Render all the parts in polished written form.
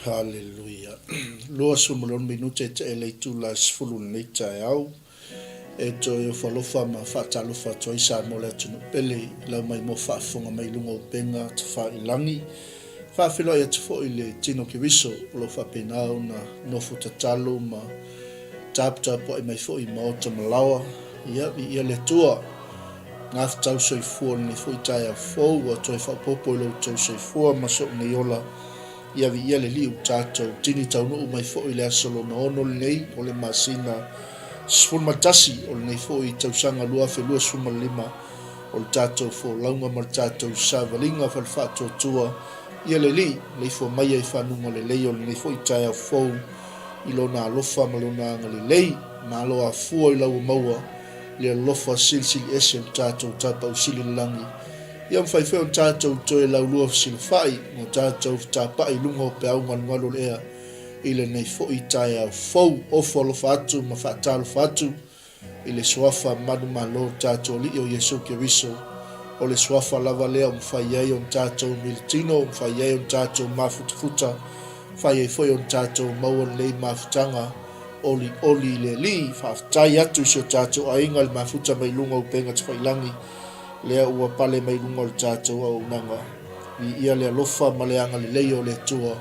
Haleluia. 26 minute e tea i le itula e 10 i lenei taeao. E toe ofo alofa ma faatalofa atu ai Samoa le atunuu pele i lau maimoa faafofoga mai i luga o upega tafailagi. Faafeiloai atu foi i le tino Keriso o lo o faapena ona nofo tatalo ma taputapuai mai foi i maota ma laoa. Ia, viia le Atua. Gafetau soifua i lenei foi taeao fou ua toe faaopoopo i lo outou soifua ma so'u nei ola. Ia viia le Alii ua tatou tini taunuu mai foi i le aso lona ono lenei o le masina 11 o lenei foi tausaga 2025 o le tatou folauga ma le tatou savaliga fale faatuatua. Ia le Alii leifua maia i fanuga lelei o lenei foi taeao fou i Lona alofa ma Lona agalelei. Malo afua i lau ua maua le alofa silisili ese o le tatou Tapausili i le lagi. Ia mafai foi ona tatou toe laulua fesilafai ma tatou fetapa'i i luga o peau galugalu o le ea i lenei foi taeao fou. Ofo alofa atu ma faatalofa atu i le Suafa manumalo o le tatou Alii o Iesu Keriso. O le Suafa lava lea ua mafai ai ona tatou militino, ua mafai ai ona tatou mafutafuta, mafai ai foi ona tatou maua lenei mafutaga olioli i le Alii. Faafetai atu i si o tatou aiga i le mafuta mai luga o upega tafailagi lea ua pale mai luga o le tatou auaunaga. Viia le alofa ma le agalelei o le Atua,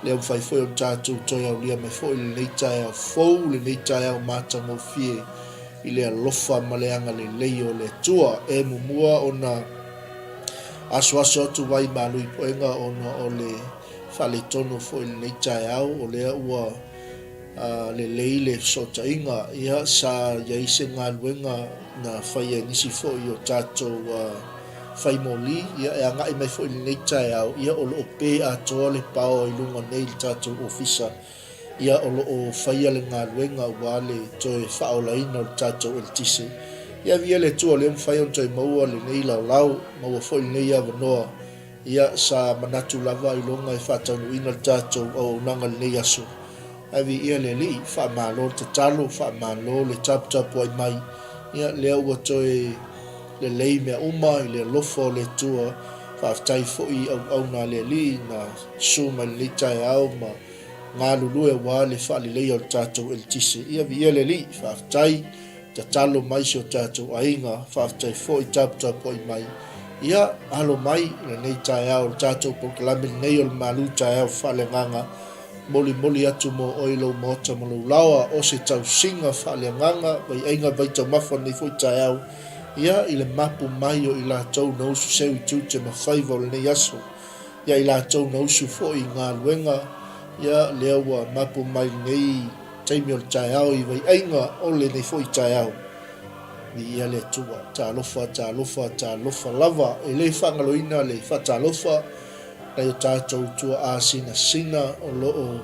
lea ua mafai foi ona tatou toe aulia mai foi lenei taeao fou, lenei taeao matagofie i le alofa ma le agalelei o le Atua. E muamua ona asuasu atu vai malu i puega ona o le faaletonu foi i lenei taeao, o lea ua lelei le fesootaiga, ia sa i ai se galuega na faia e nisi foi o tatou fai moli, ia e agai mai foi i lenei taeao, ia o lo o pe atoa le paoa i luga nei i le tatou ofisa, ia o lo o faia le galuega aua le toe faaolaina o le tatou eletise. Ia viia le Atua o lea ua mafai ona toe maua lenei laolao, maua foi lenei avanoa, ia sa manatu lava ailoga e faataunuuina le tatou auaunaga i lenei aso. Ae viia le Alii, faamalo le tatalo, faamalo le taputapuai mai. Ia, lea ua toe lelei mea uma i le alofa o le Atua. Faafetai foi i auauna a le Alii na susu mai lenei taeao ma galulue aua le faaleleia o le tatou eletise. Ia, viia le Alii, faafetai tatalo mai si o tatou aiga, faafetai foi taputapuai mai. Ia, alo mai lenei taeao i le tatou polokalame lenei o le Malu Taeao Faaleagaga. Molimoli atu mo oe i lou maota ma lou laoa, o se tausiga faaleagaga, vaiaiga vaitaumafa lenei foi taeao, ia, i le mapu mai o i latou na usu seu i tiute ma faiva o lenei aso, ia i latou na usu foi i galuega, ia, lea ua mapu mai lenei taimi o le taeao i vaiaiga o lenei foi taeao. Viia le Atua. Talofa, talofa, talofa lava. E le faagaloina le faatalofa. Nai o tatou tuaa sinasina o lo o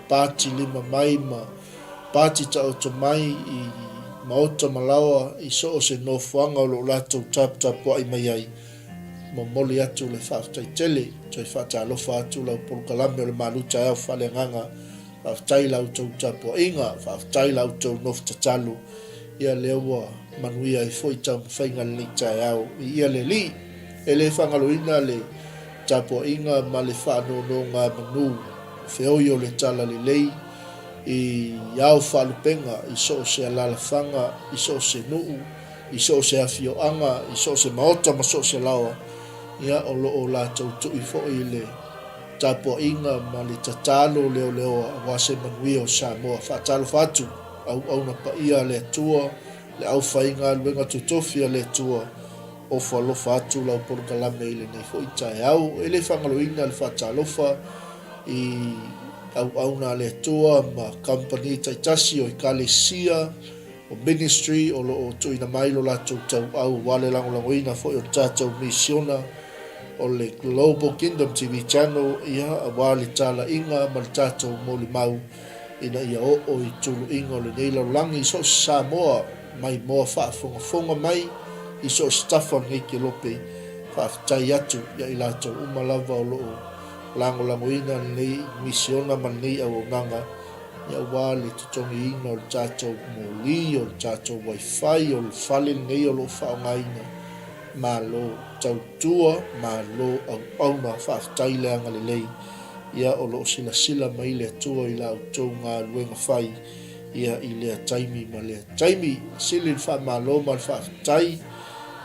pati lima mai ma pati taoto mai i maota ma laoa i so o se nofoaga o lo o latou taputapuai mai ai. Momoli atu le faafetai tele, toe faatalofa atu lau polokalame o le Malu Taeao Faaleagaga. Faafetai i la outou tapuaiga, faafetai i la outou nofo tatalo, ia lea ua manuia ai foi taumafaiga lenei taeao. Viia le Alii! E le faagaloina le tapuaiga ma le faanonogamanu feoi o le Talalelei i ao faalupega i so o se alalafaga, i so o se nuu, i so o se afioaga, i so o se maota ma so o se laoa, ia o lo o latou tui foi le tapuaiga ma le tatalo leoleoa aua se manuia o Samoa. Faatalofa atu, auauna paia a le Atua, le aufaigaluega totofi a le Atua, ofo alofa atu lau polokalame i lenei foi taeao. E le faagaloina le faatalofa i auauna a le Atua ma kamupani taitasi o Ekalesia, o ministry o lo o tuuina mai lo latou tauau aua le lagolagoina foi o le tatou misiona o le Global Kingdom TV Channel, ia, aua le talaiga ma le tatou molimau ina ia oo i tuluiga o lenei lalolagi i so o se Samoa maimoa faafogafoga mai i so o se tafa o lenei kelope. Faafetai atu ia i latou uma lava o lo o lagolagoina lenei misiona ma lenei auaunaga aua le totogiina o le tatou moli, o le tatou wifi, o le fale lenei o lo o faaaogaina. Malo tautua, malo auauna, faafetai le agalelei. Ia, o lo o silasila mai le Atua i la outou galuega fai, ia, i lea taimi ma lea taimi. Sili le faamalo ma le faafetai,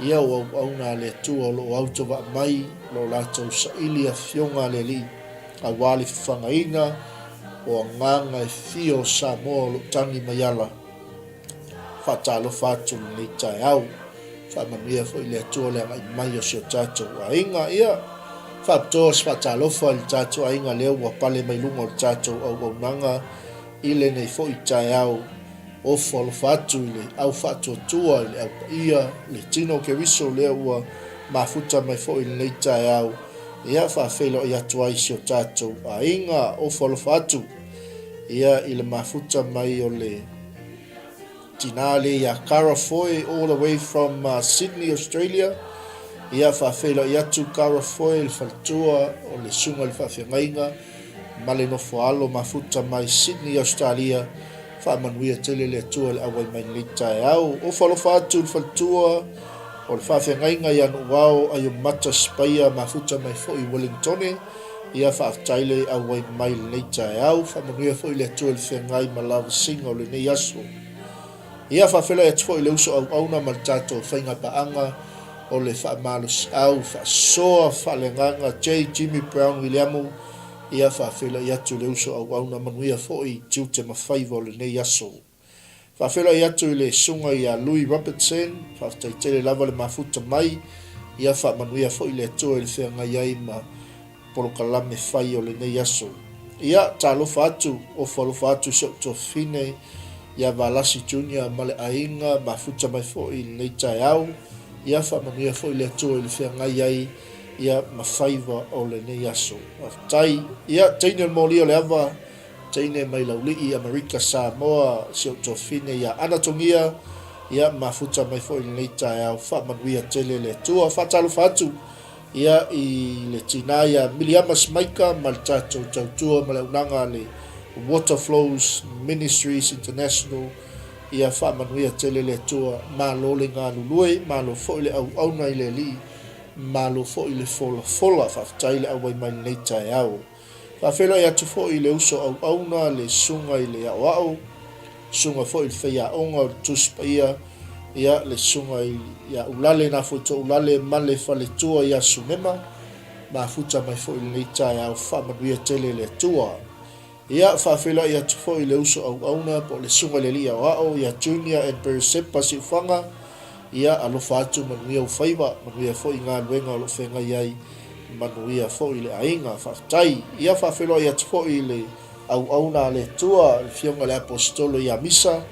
ia, o auauna a le Atua o lo o autovaa mai, o lo o latou saili afioga a le Alii, aua le fafagaina o agaga e fia o Samoa o lo o tagi mai ala. Faatalofa atu i lenei taeao. Faamanuia foi le Atua le agai mai o si o tatou aiga. Ia, faapitoa se faatalofa i le tatou aiga lea ua pale mai luga o le tatou auaunaga i lenei foi taeao. Ofo alofa atu i le au faatuatua, i le au paia, le tino o Keriso lea ua mafuta mai foi i lenei taeao. Ia, faafeiloai atu ai i si o tatou aiga. Ofo alofa atu. Ia, i le mafuta mai o le tinā lea ia Cara Foy all the way from Sydney, Australia. Ia, faafeiloai atu Cara Foy, le faletua o le Susuga i le Faafeagaiga ma le nofoaalo mafuta mai Sydney, Australia. Faamanuia tele le Atua i le auai mai lenei taeao. Ofo alofa atu i le faletua o le Faafeagaiga ia Nuuao Aiomata Sipaia mafuta mai foi i Wellingtone. Ia faafetai le auai mai lenei taeao. Faamanuia foi le Atua i le feagai ma lavasiga o lenei aso. Ia faafeiloai atu foi i le uso auauna ma le tatou faigapaaga o le faamalosiau faasoa faaleagaga J. Jimmy Brown Wiliamu. Ia faafeiloai atu i le uso auauna manuia foi tiute ma faiva o lenei aso. Faafeiloai atu i le Susuga ia Louis Robertson, faafetai tele lava le mafuta mai, ia faamanuia foi le Atua i le feagai ai ma polokalame fai o lenei aso. Ia, talofa atu, ofo alofa atu i si ou tuafafine ia Valasi Junior ma le aiga, mafuta mai foi i lenei taeao, ia faamanuia foi le Atua i le feagai ai ia ma faiva o lenei aso. Faafetai. Ia, teine o le molia o le ava, Teine mai Laulii, Amerika Samoa, si ou tuafafine ia Ana Togia, ia mafuta mai foi i lenei taeao, faamanuia tele le Atua. Faatalofa atu ia i le tina ia Miliama Smaika ma le tatou tautua ma le auaunaga a le Water Flows Ministries International, ia faamanuia tele le Atua, malo le galulue, malo foi le auauna i le Alii, malo foi le folafola, faafetai le auai mai i lenei taeao. Faafeiloai atu foi i le uso auauna, le susuga i le aoao, susuga foi i le faiaoga o le Tusi Paia, ia, le susuga ia Ulale Nafoetoa Ulale ma le faletua ia Sumema, mafuta mai foi i lenei taeao, faamanuia tele le Atua. Ia, faafeiloai atu foi i le uso auauna po o le susuga i le alii aoao ia Junior and Peresepa Siufaga, Ia alofa atu manuia ou faiva, manuia foi galuega o lo o feagai ai, manuia foi le aiga. Faafetai. Ia faafeiloai atu foi i le auauna a le Atua, le Afioga i le Aposetolo ia Misa,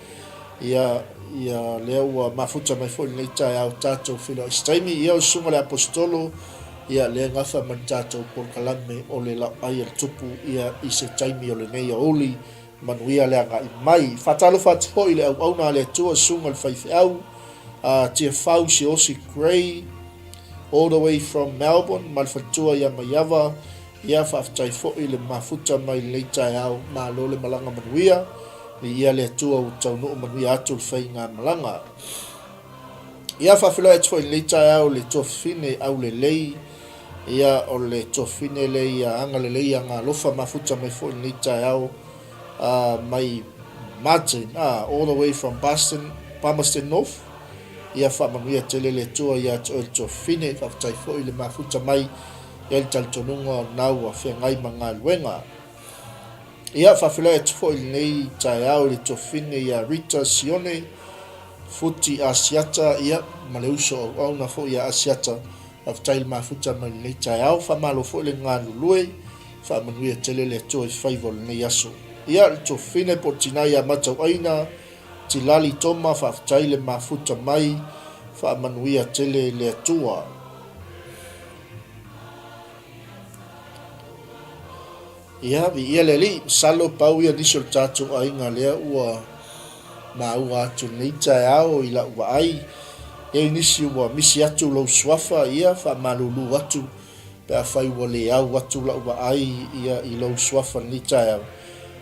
ia, ia lea ua mafuta mai foi i lenei taeao tatou feiloai se taimi. Ia o le Susuga i le Aposetolo, ia lea e gafa ma le tatou polokalame o le Laoai a le Tupu, ia i se taimi o lenei aoauli. Manuia le agai mai. Faatalofa atu foi i le auauna a le Atua, Susuga i le Faifeau, a Tiafau Siaosi Gray, all the way from Melbourne, ma le faletua ia Maiava. Ia, faafetai foi le mafuta mai lenei taeao. Malo le malaga manuia. Viia le Atua ua taunuu manuia atu le faigamalaga. Ia, faafeiloai atu foi i lenei taeao i le tuafafine aulelei, ia, o le tuafafine lea ia agalelei ia galofa mafuta mai foi i lenei taeao, uh, mai Martin, ah, all the way from Boston, Palmerston North. Ia faamanuia tele le Atua ia te oe le tuafafine, faafetai foi le mafuta mai, ia le talitonuga o lena ua feagai ma galuega. Ia, faafeiloai atu foi i lenei taeao i le tuafafine ia Rita Sione Futi Asiata, ia, ma le uso auauna foi ia Asiata. Faafetai le mafuta mai lenei taeao. Faamalo foi le galulue. Faamanuia tele le Atua i faiva o lenei aso. Ia, le tuafafine po o le tina ia Matauaina Tilali Toma, faafetai le mafuta mai. Faamanuia tele le Atua. Ia, viia le Alii, masalo pau ia nisi o le tatou aiga lea ua maua atu lenei taeao i lau vaai. E i ai nisi ua misi atu lou suafa, ia faamalulu atu pe afai ua le au atu lau vaai ia i lou suafa lenei taeao.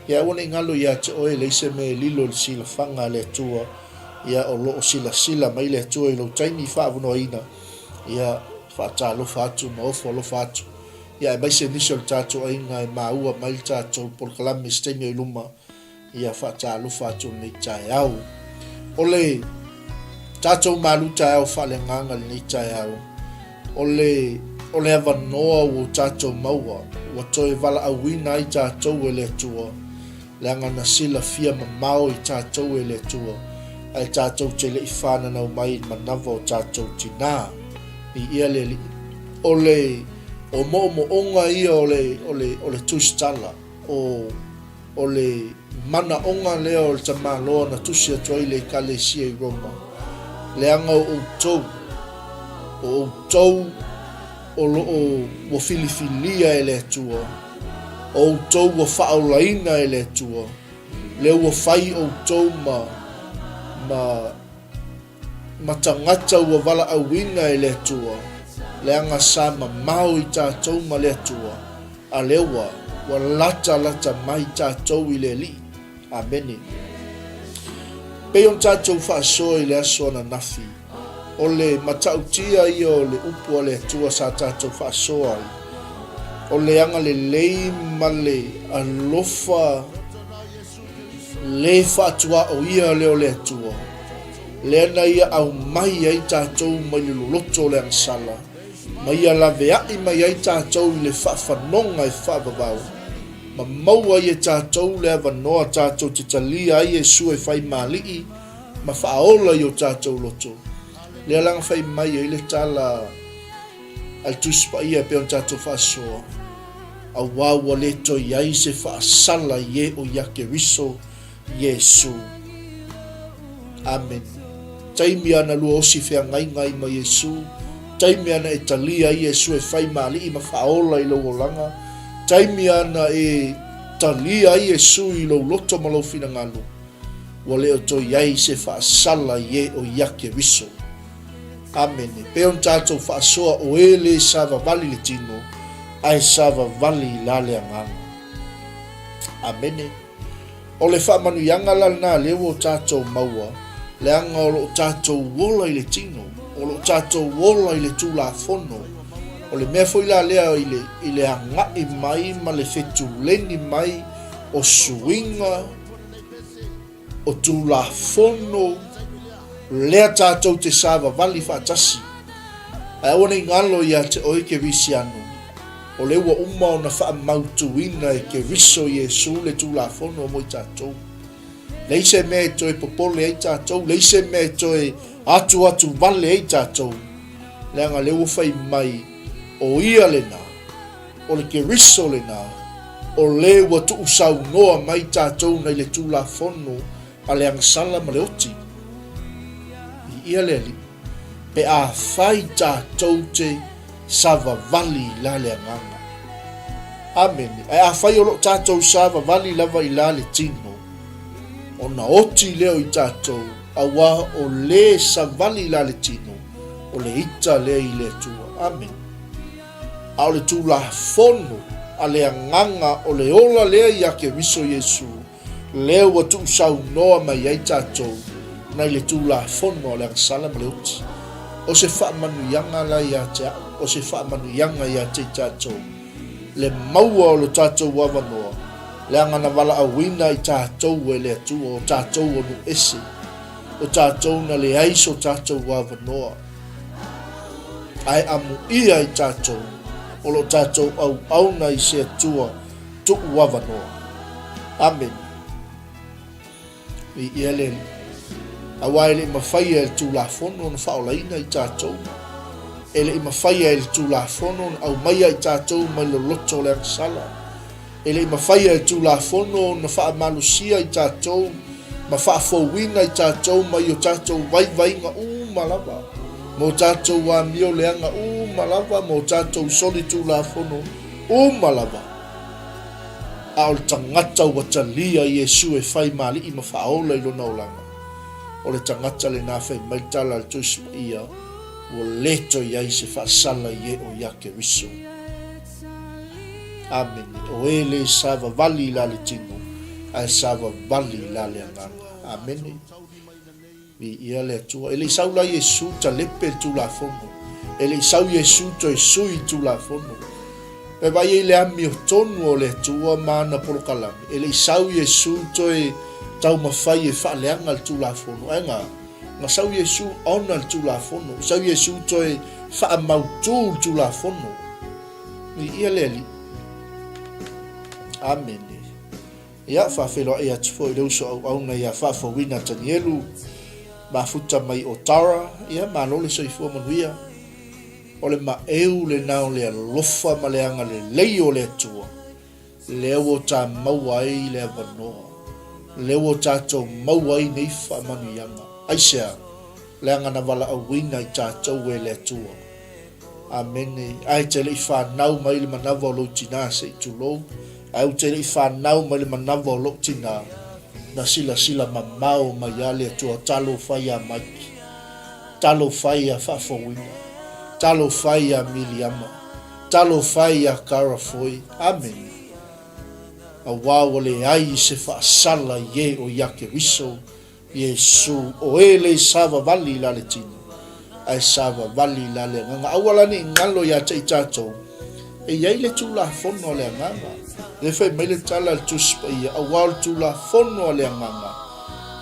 Ia aua ne i galo ia te oe leai se mea e lilo i le silafaga a le Atua, ia o lo o silasila mai le Atua i lou taimi faavonoaina, ia faatalofa atu ma ofo alofa atu. Ia aemaise nisi o le tatou aiga e maua mai le tatou polokalame i se taimi o i luma, ia faatalofa atu i lenei taeao. O le tatou malu taeao faaleagaga i lenei taeao, o le, o le avanoa ua tatou maua, ua toe valaauina ai tatou e le Atua, leaga na silafia mamao i tatou e le Atua, ae tatou te le i fananau mai i le manava o tatou tinā. Viia le Alii. O le, o moomooga ia o le, o le, o le tusitala, o, o le manaoga lea o le tamaloa na tusi atu ai le Ekalesia i Roma, leaga o outou, o outou o lo o ua filifilia e le Atua, o outou ua faaolaina e le Atua, lea ua fai outou ma, ma, ma tagata ua valaauina e le Atua, leaga sa mamao i tatou ma le Atua, a lea ua, ua latalata mai tatou i le Alii. Amene. Pei ona tatou faasoa i le aso ananafi, o le matautia ia o le upu a le Atua sa tatou faasoa ai, o le agalelei ma le alofa Le faatuaoia lea o le Atua, lea na Ia aumai ai tatou mai le loloto o le agasala, ma Ia laveai mai ai tatou i le faafanoga e faavavau, ma maua ai e tatou le avanoa tatou te talia ai Iesu e fai ma Alii ma faaola i o tatou loto. Lea la na fai mai ai le tala a le Tusi Paia e pei ona tatou faasoa, Auā ua le toe i ai se faasala i e o ia Keriso Iesu. Amene. Taimi ana lua osi feagaiga ai ma Iesu, taimi ana e talia ai Iesu e fai ma alii ma faaola i lou olaga, taimi ana e talia ai Iesu i lou loto ma lou finagalo, ua le o toe i ai se faasala i e o ia Keriso. Amene. Pei ona tatou faasoa o e le savavali le tino, ae savavali i la le agaga. Amene. O le faamanuiaga la lena lea ua tatou maua, leaga o lo o tatou ola i le tino, o lo o tatou ola i le Tulafono. O le mea foi la lea i le, i le agai mai ma le fetuleni mai o suiga, o Tulafono lea tatou te savavali faatasi. Ae aua ne i galo ia te oe Kerisiano, o lea ua uma ona faamautuina e Keriso Iesu le Tulafono mo i tatou. Leai se mea e toe popole ai tatou, leai se mea e toe atuatu vale ai tatou, leaga lea ua fai mai o ia lena. O le Keriso lena, o le ua tuusaunoa mai tatou nai le Tulafono a le agasala ma le oti. Viia le Alii, pe afai tatou te savavali i la le agaga. Amene. Ae afai o lo o tatou savavali lava i la le tino, ona oti lea o i tatou, auā o le savali i la le tino, o le ita lea i le Atua. Amene. A o le Tulafono a le Agaga o le ola lea ia Keriso Iesu, lea ua tuusaunoa mai ai tatou nai le Tulafono a le agasala ma le oti. O se faamanuiaga la ia te au, o se faamanuiaga ia te i tatou, le maua o lo tatou avanoa, leaga na valaauina i tatou e le Atua, o tatou o nuu ese, o tatou na leai so tatou avanoa. Ae amuia i tatou o lo tatou auauna i se Atua tuu avanoa. Amene. Viia le Alii. Aua e le i mafaia e le Tulafono ona faaolaina i tatou. E le i mafaia e le Tulafono ona aumaia i tatou mai loloto o le agasala. E le i mafaia e le Tulafono ona faamalosia i tatou ma faafouina i tatou mai o tatou vaivaiga uma lava, ma o tatou amio leaga uma lava, ma o tatou solitulafono uma lava. A o le tagata ua talia Iesu e fai ma Alii ma Faaola i lona olaga, o le tagata lena fai mai le tala a le Tusi Paia, ua le toe i ai se faasala i e o ia Keriso. Amene. O e le savavali i la le tino, ae savavali i la le agaga. Amene. Viia le Atua. E le i sau la Iesu talepe le Tulafono. E le i sau Iesu toe sui le Tulafono. E vaai ai le amiotonu o le Atua ma ana polokalame, e le i sau Iesu toe taumafai e faaleaga le Tulafono. Ae na, na sau Iesu ona le Tulafono. Sau Iesu toe faamautu le Tulafono. Viia le Alii. Amene. Ia, faafeiloai atu foi i le uso auauna ia Faafouina Tanielu, mafuta mai o Tara, ia malo le soifua manuia. O le maeu lena o le alofa ma le agalelei o le Atua, lea ua ta maua ai le avanoa, lea ua tatou maua ai nei faamanuiaga. Aisea? Leaga na valaauina i tatou e le Atua. Amene. Ae te le i fanau mai le manava o lou tinā se i tulou, ae ou te le i fanau mai le manava o lou tinā, na silasila mamao mai a le Atua talofa ia Mike, talofa ia Faafouina, talofa ia Miliama, talofa ia Kara foi. Amene. Auā ua leai se faasala i e o ia Keriso Iesu, o e le savavali la le tino, ae savavali la le agaga. Aua la ne i galo ia te i tatou, e i ai le Tulafono a le Agaga. Lea fai mai le tala a le Tusi Paia, auā o le Tulafono a le Agaga,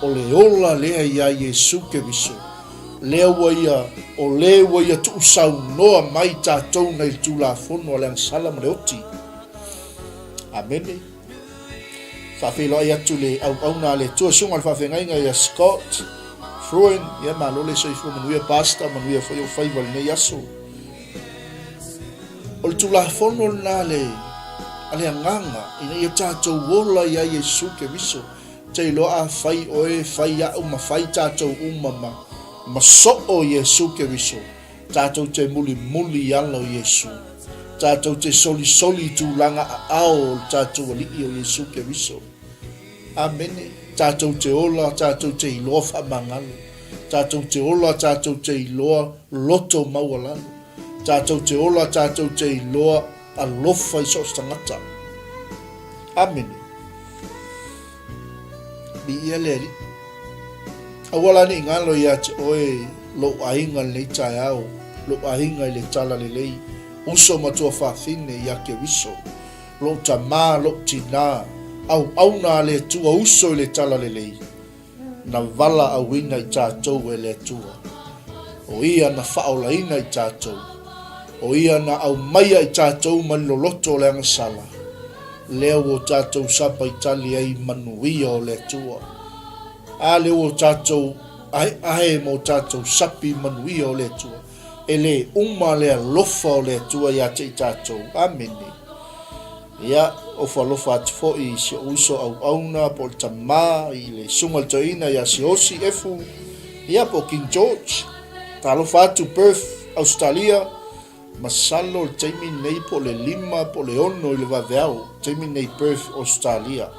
o le ola lea iā Iesu Keriso, lea ua ia, o le ua ia tuusaunoa mai tatou nei le Tulafono a le agasala ma le oti. Amene. Faafeiloai atu le auauna a le Atua susuga le faafeagaiga ia Scott Fruin, ia malo le soifua manuia Pastor, manuia foi ou faiva i lenei aso. O le tulafono lena le a le agaga ina ia tatou ola ia Iesu Keriso. Te iloa a fai oe, fai au ma fai tatou uma ma ma soo Iesu Keriso. Tātou te mulimuli i ala o Iesu. Tātou te solisoli i tulaga aao o le tātou Alii o Iesu Keriso. Amene. Tātou te ola, tātou te iloa whaamangalo. Tātou te ola, tātou te iloa loto maualalo. Tātou te ola, tātou te iloa alofa i so o se tangata. Amene. Viia le Alii. Aua la ne i galo ia te oe lou aiga i lenei taeao, lou aiga i le talalelei, uso ma tuafafine ia Keriso, lou tama, lou tinā, auauna a le Atua uso i le talalelei, na valaauina i tatou e le Atua. O Ia na faaolaina i tatou. O Ia na aumaia i tatou mai le loloto o le agasala. Lea ua o tatou sapaitali ai i manuia o le Atua. A lea ua o tatou aeae ma o tatou sapi i manuia o le Atua. E le uma le alofa o le Atua ia te i tatou. Amene. Ia, ofo alofa atu foi i si ou uso auauna po o le tama i le Susuga i le Toeaina ia Siaosi Efu, ia po o King George. Talofa atu Perth, Ausetalia. Masalo le taimi nei po o le 5 po o le 6 i le vaveao, taimi nei Perth, Australia.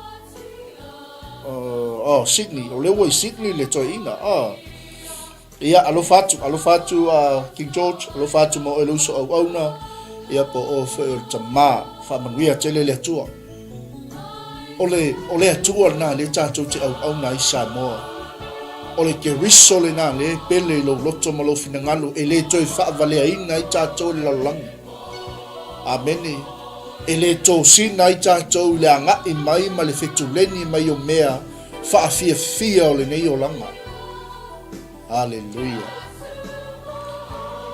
Uh, oh, Sydney, o lea ua i Sydney le toeaina. Oh. Ia, alofa atu, alofa atu uh, King George, alofa atu ma oe le uso auauna, ia po o foi o le tama, faamanuia tele le Atua. O le, o le Atua lena lea tatou te auauna ai Samoa. O le Keriso lena lea e pele i lou loto ma lou finagalo e le toe faavaleaina ai tatou i le lalolagi. Amene. E le tosina ai tatou i le agai mai ma le fetuleni mai o mea faafiafia o lenei olaga. Aleluia.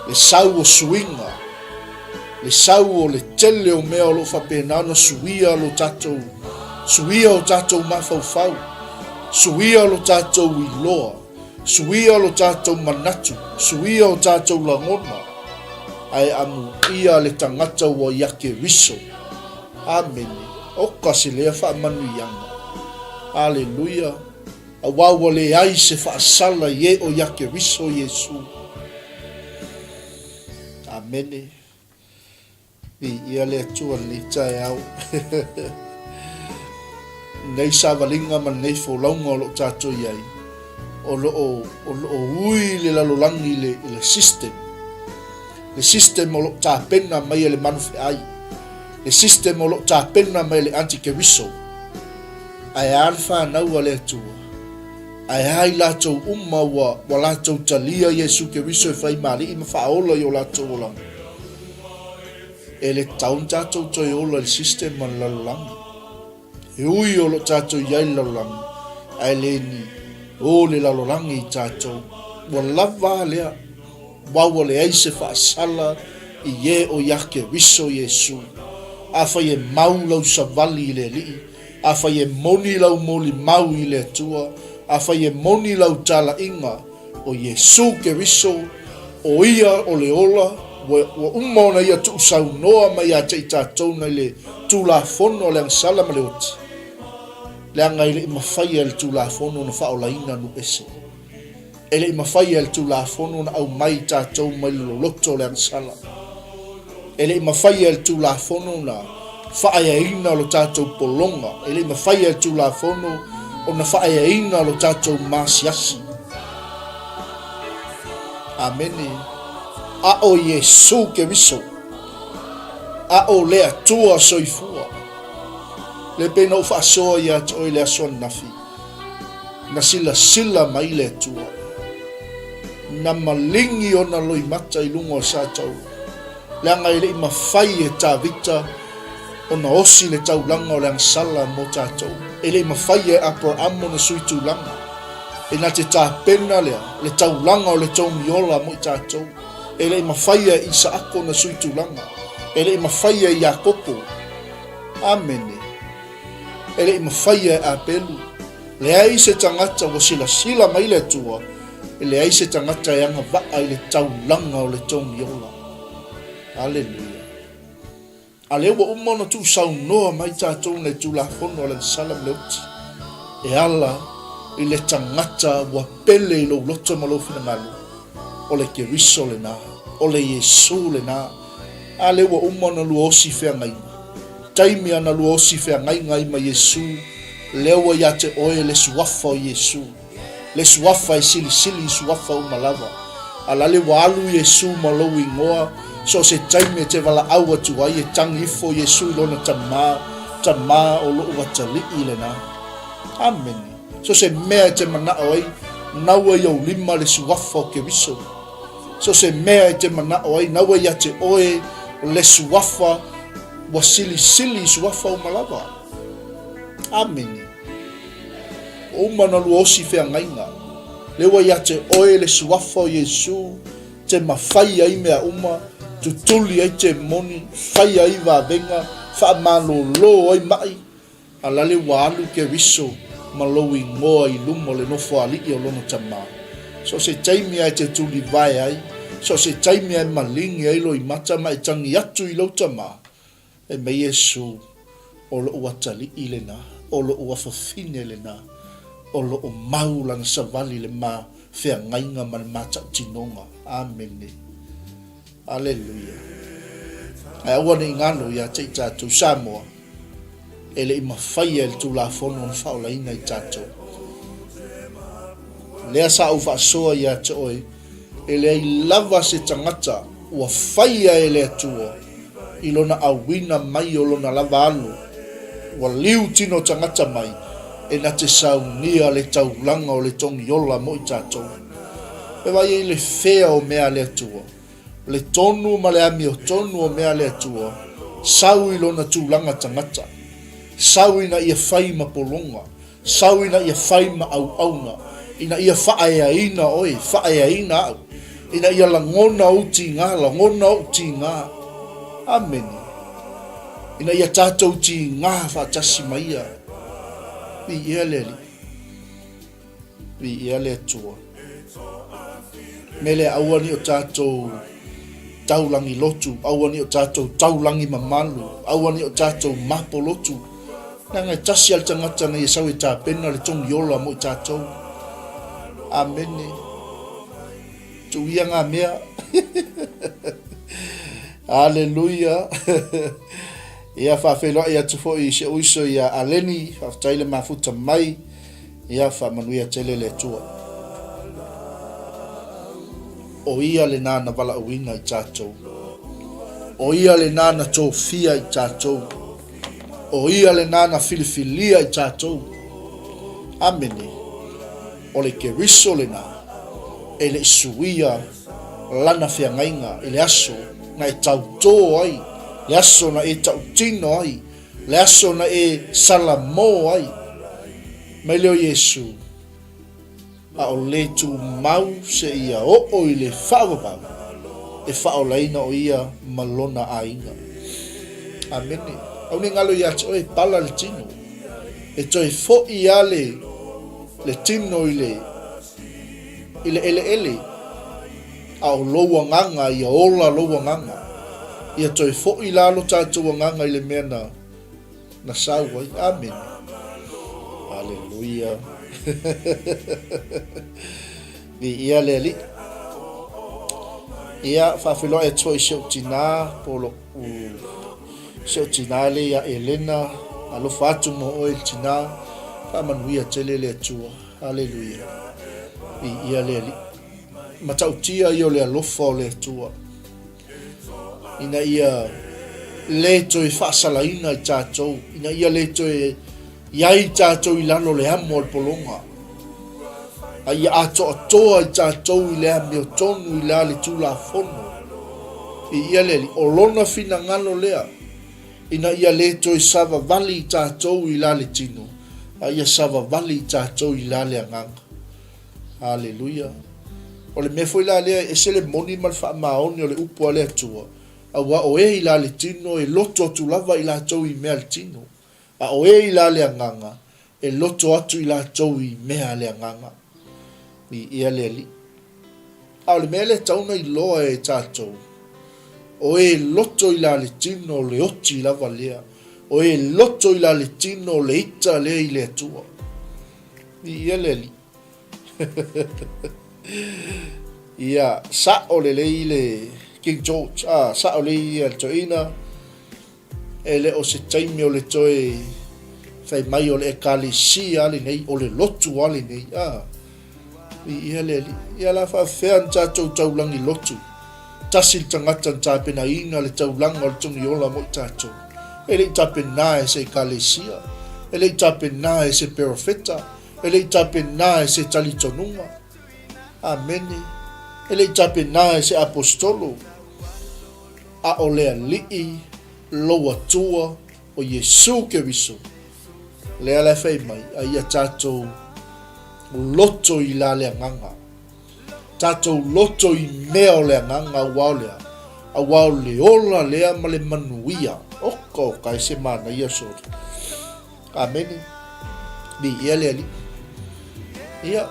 Le sau o suiga, le sau o le tele o mea o lo o faapena ona suia lo tatou, suia o tatou mafaufau, suia lo tatou iloa, suia lo tatou manatu, suia o tatou lagona, ae amuia le tagata ua ia Keriso. Amene. Oka se lea faamanuiaga. Aleluia. Aua ua leai se faasala i e o ia Keriso Iesu. Amene. Viia le Atua i lenei taeao. Lenei savaliga ma lenei folauga o lo o tatou i ai, o lo o, o lo o ui le lalolagi i le, i le system. Le system o lo o tapena mai e le manufeai. Le system o lo o tapena mai e le anti-Keriso. Ae a le fanau a le Atua? Ae a i latou uma ua, ua latou talia Iesu Keriso e fai ma Alii ma Faaola i o latou olaga? E le tatau ona tatou toe ola i le system a le lalolagi. E ui o lo o tatou i ai i le lalolagi, ae le ni o le lalolagi i tatou. Ua lava a lea, aua ua leai se faasala i e o ia Keriso Iesu. Afai e mau lau savali i le Alii, afai e moni lau molimau i le Atua, afai e moni lau talaiga, O Iesu Keriso, o Ia o le ola, ua, ua uma ona Ia tuusaunoa mai ia te i tatou nai le Tulafono a le agasala ma le oti, leaga e le i mafaia e le Tulafono ona faaolaina nuu ese. E le i mafaia e le Tulafono ona aumai i tatou mai le loloto o le agasala. E le i mafaia e le Tulafono ona faaeaina lo tatou pologa, e le i mafaia e le Tulafono ona faaeaina lo tatou maasiasi. Amene. A o Iesu Keriso, a o le Atua soifua. Le pei na ou faasoa ia te oe i le aso ananafi, na silasila mai le Atua, na maligi ona loimata i luga o Sataua, leaga e le i mafai e Tavita ona osi le taulaga o le agasala mo tatou, e le i mafai e Aperamo ona sui tulaga, e na te tapena lea le taulaga o le togiola mo i tatou, e le i mafai e Isaako ona sui tulaga, e le i mafai e Iakopo. Amene. E le i mafai e Apelu. Leai se tagata ua silasila mai le Atua, e leai se tagata e agavaa i le taulaga o le togiola. Aleluia. A lea ua uma ona tuusaunoa mai tatou nei Tulafono a le Agasala ma le Oti, e ala i le tagata ua pele i lou loto ma lou finagalo, o le Keriso lena, o le Iesu lena. A lea ua uma ona lua osi feagaiga. Taimi ana lua osi feagaiga ai ma Iesu, lea ua ia te oe le suafa o Iesu, le suafa e silisili i suafa uma lava. A lale ua alu Iesu ma lou igoa, so o se taimi e te valaau atu ai e tagi ifo Iesu i lona Tama, Tama o lou atalii lena. Amene. So se mea e te manao ai, naua i ou lima le suafa o Keriso. So se mea e te manao ai, naua ia te oe le suafa ua silisili i suafa uma lava. Amene. Ua uma ona lua osi feagaiga. Lea ua ia te oe le suafa o Iesu, te mafai ai mea uma, tutuli ai te moni, fai ai vavega, faamalōlō ai maʻi, A lale ua alu Keriso ma lou igoa i luma o le nofoalii o lona Tama. So o se taimi a e te tulivae ai, so o se taimi a e maligi ai loimata ma e tangi atu i lou Tama, e mei Iesu, O lou atalii lena, o lou afafine lena, o loo mau lana savali le ma feagaiga ma le matautinoga. Amene. Aleluia. Ae aua ne i galo ia te i tatou Samoa, e le i mafaia e le Tulafono ona faaolaina i tatou. Lea sa ou faasoa ia te oe, e leai lava se tagata ua faia e le Atua i lona auina mai o lona lava alo, ua liu tino tagata mai e na te saunia le taulaga o le togiola mo i tatou. E vaai ai le fea o mea a le Atua, le tonu ma le amiotonu o mea a le Atua, sau i lona tulaga tagata, sau ina ia fai ma pologa, sau ina ia fai ma auauna, ina ia faaeaina oe, faaeaina au, ina ia lagona ou tiga, lagona ou tiga. Amene. Ina ia tatou tiga faatasi ma ia. Viia le Alii. Viia le Atua. Me lea aua ni o tatou taulangi lotu, aua ni o tatou taulangi mamalu, aua ni o tatou mapo lotu. Leaga e tasi a le tagata na ia sau e tapena le togiola mo i tatou. Amene. Tuuia ngā mea. Aleluia. Ia faafeiloai atu foi i si ou uso ia Aleni, faafetai le mafuta mai. Ia faamanuia tele le Atua. O ia lena na valaauina i tatou. O ia lena na tofia i tatou. O ia lena na filifilia i tatou. Amene. O le Keriso lena e le i suia lana feagaiga i le aso na e tautō ai. Le aso na e tautino ai, le aso na e salamo ai. Mai lea o Iesu, a o le tumau seia oo i le faavavau e faaolaina o ia ma lona aiga. Amene. Aua ne i galo ia te oe, pala le tino. E toe foi lava le, le tino i le, i le eleele, a o lou agaga, ia ola lou agaga. Ia toe foi la lo tatou agaga i le mea na, na sau ai. Amene. Aleluia. Viia le Alii. Ia, faafeiloai atu foi i si ou tinā, po o lo'u, si ou tinā lea ia Elena, alofa atu mo oe le tinā, faamanuia tele le Atua. Aleluia. Viia le Alii. Matautia ia o le alofa o le Atua. Ina ia le toe faasalaina i tatou, ina ia le toe i ai tatou i lalo o le amo a le pologa, a ia atoatoa i tatou i le amiotonu i la le Tulafono. Viia le Alii, o Lona finagalo lea, ina ia le toe savavali i tatou i la le tino, a ia savavali i tatou i la le agaga. Aleluia. O le mea foi la lea e ese le moni ma le faamaoni o le upu a le Atua, aua o e i la le tino e loto atu lava i latou i mea a le tino, a o e i la le agaga e loto atu i latou i mea a le agaga. Viia le Alii. A o le mea lea e tatau ona iloa e tatou, o e loto i la le tino o le oti lava lea, o e loto i la le tino o le ita lea i le Atua. Viia le Alii. Ia, sa'o lelei le King George, ah, sa'o lelei ia le toeaina, e le o se taimi o le toe fai mai o le Ekalesia a lenei, o le lotu a lenei, ah. Viia le Alii. Ia la faafefea na tatou taulagi lotu, tasi le tagata na tapenaina le taulaga o le Togiola mo i tatou. E le i tapena e se Ekalesia, e le i tapena e se perofeta, E le i tapena e se talitonuga. Amene. E le i tapena e se aposetolo, a o le Alii lou Atua o Iesu Keriso, lea la e fai mai, a ia tatou loto i la le agaga. Tatou loto i mea o le agaga aua o le a? Aua o le ola lea ma le manuia. Oka oka e se manaia sori. Amene. Viia le Alii. Ia,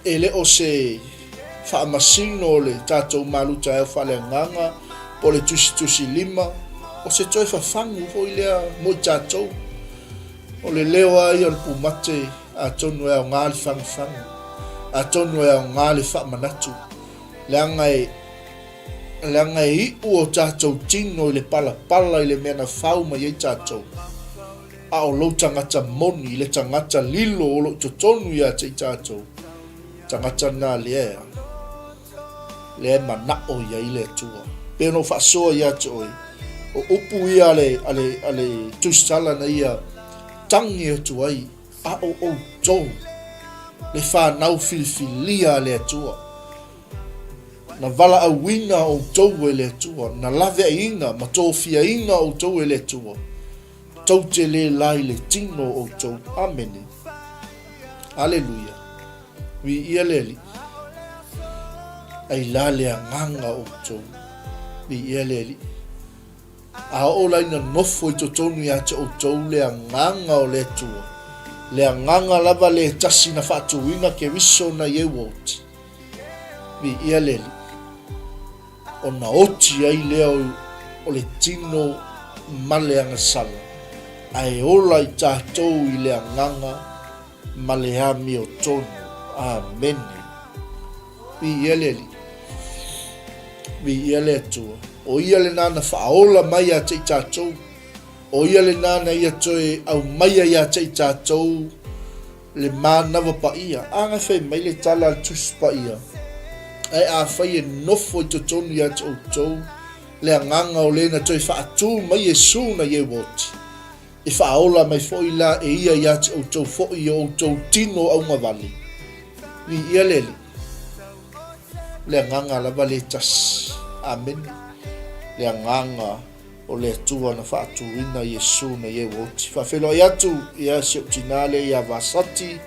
e le o se faamasino o le tatou malutaeao faaleagaga po o le tusitusi lima, o se toe fafagu foi lea mo i tatou. O le leo lava ia o le pumate, atonu e aoga le fagufagu, atonu e aoga le faamanatu, leaga e Leaga e iu o tatou tino i le palapala i le mea na fau mai ai tatou, a o lou tagata moni, le tagata lilo o lo o i totonu ia te i tatou, tagata lena lea, lea e manao i ai le Atua. Pei ona ou faasoa ia te oe, o upu ia a le, a le, a le tusitala na ia tagi atu ai, a o outou, le fanau filifilia a le Atua. Na valaauina outou e le Atua, na laveaiina ma tofiaina outou e le Atua, tou te le la i le tino o outou. Amene. Aleluia. Viia le Alii. Ai la le agaga o outou. Viia le Alii. A oo la ina nofo i totonu ia te outou le agaga o le Atua, le agaga lava le tasi na faatuina Keriso na i eu oti, Viia le Alii, ona oti ai lea o le tino ma le agasala, ae ola i tatou i le agaga ma le amiotonu. Amene. Viia le Alii. Viia le Atua. O Ia lena na faaola mai ia te i tatou. O Ia lena na Ia toe aumaia ia te i tatou le manawa paia. A na fai mai le tala a le Tusi Paia, Ae afai e nofo i totonu ia te outou le agaga o le na toe faatū mai Iesu na ieu oti, e faaola mai foi la e ia ia te outou foi i o outou tino augavale. Viia le Alii. O le agaga lava le tasi. Amene. Le agaga. O le Atua na faatuina Iesu nei e ua oti. Faafeiloai atu ia si ou tina lea ia Vasati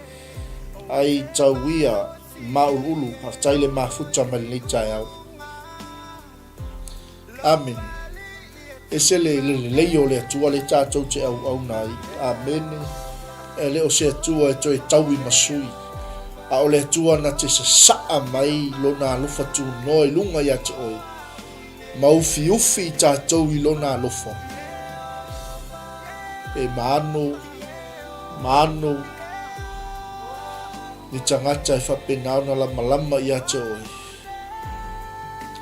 ai tau ia Mauluulu. Faafetai le mafuta mai lenei taeao. Amene. Ese le lelei o le Atua le tatou te auauna ai. Amene. E le o se Atua e toe taui ma sui, a o le Atua na te sasaa mai lona alofa tunoa i luga ia te oe, ma ufiufi i tatou i lona alofa. E maano, maano ni tagata e faapena ona lamalama ia te oe.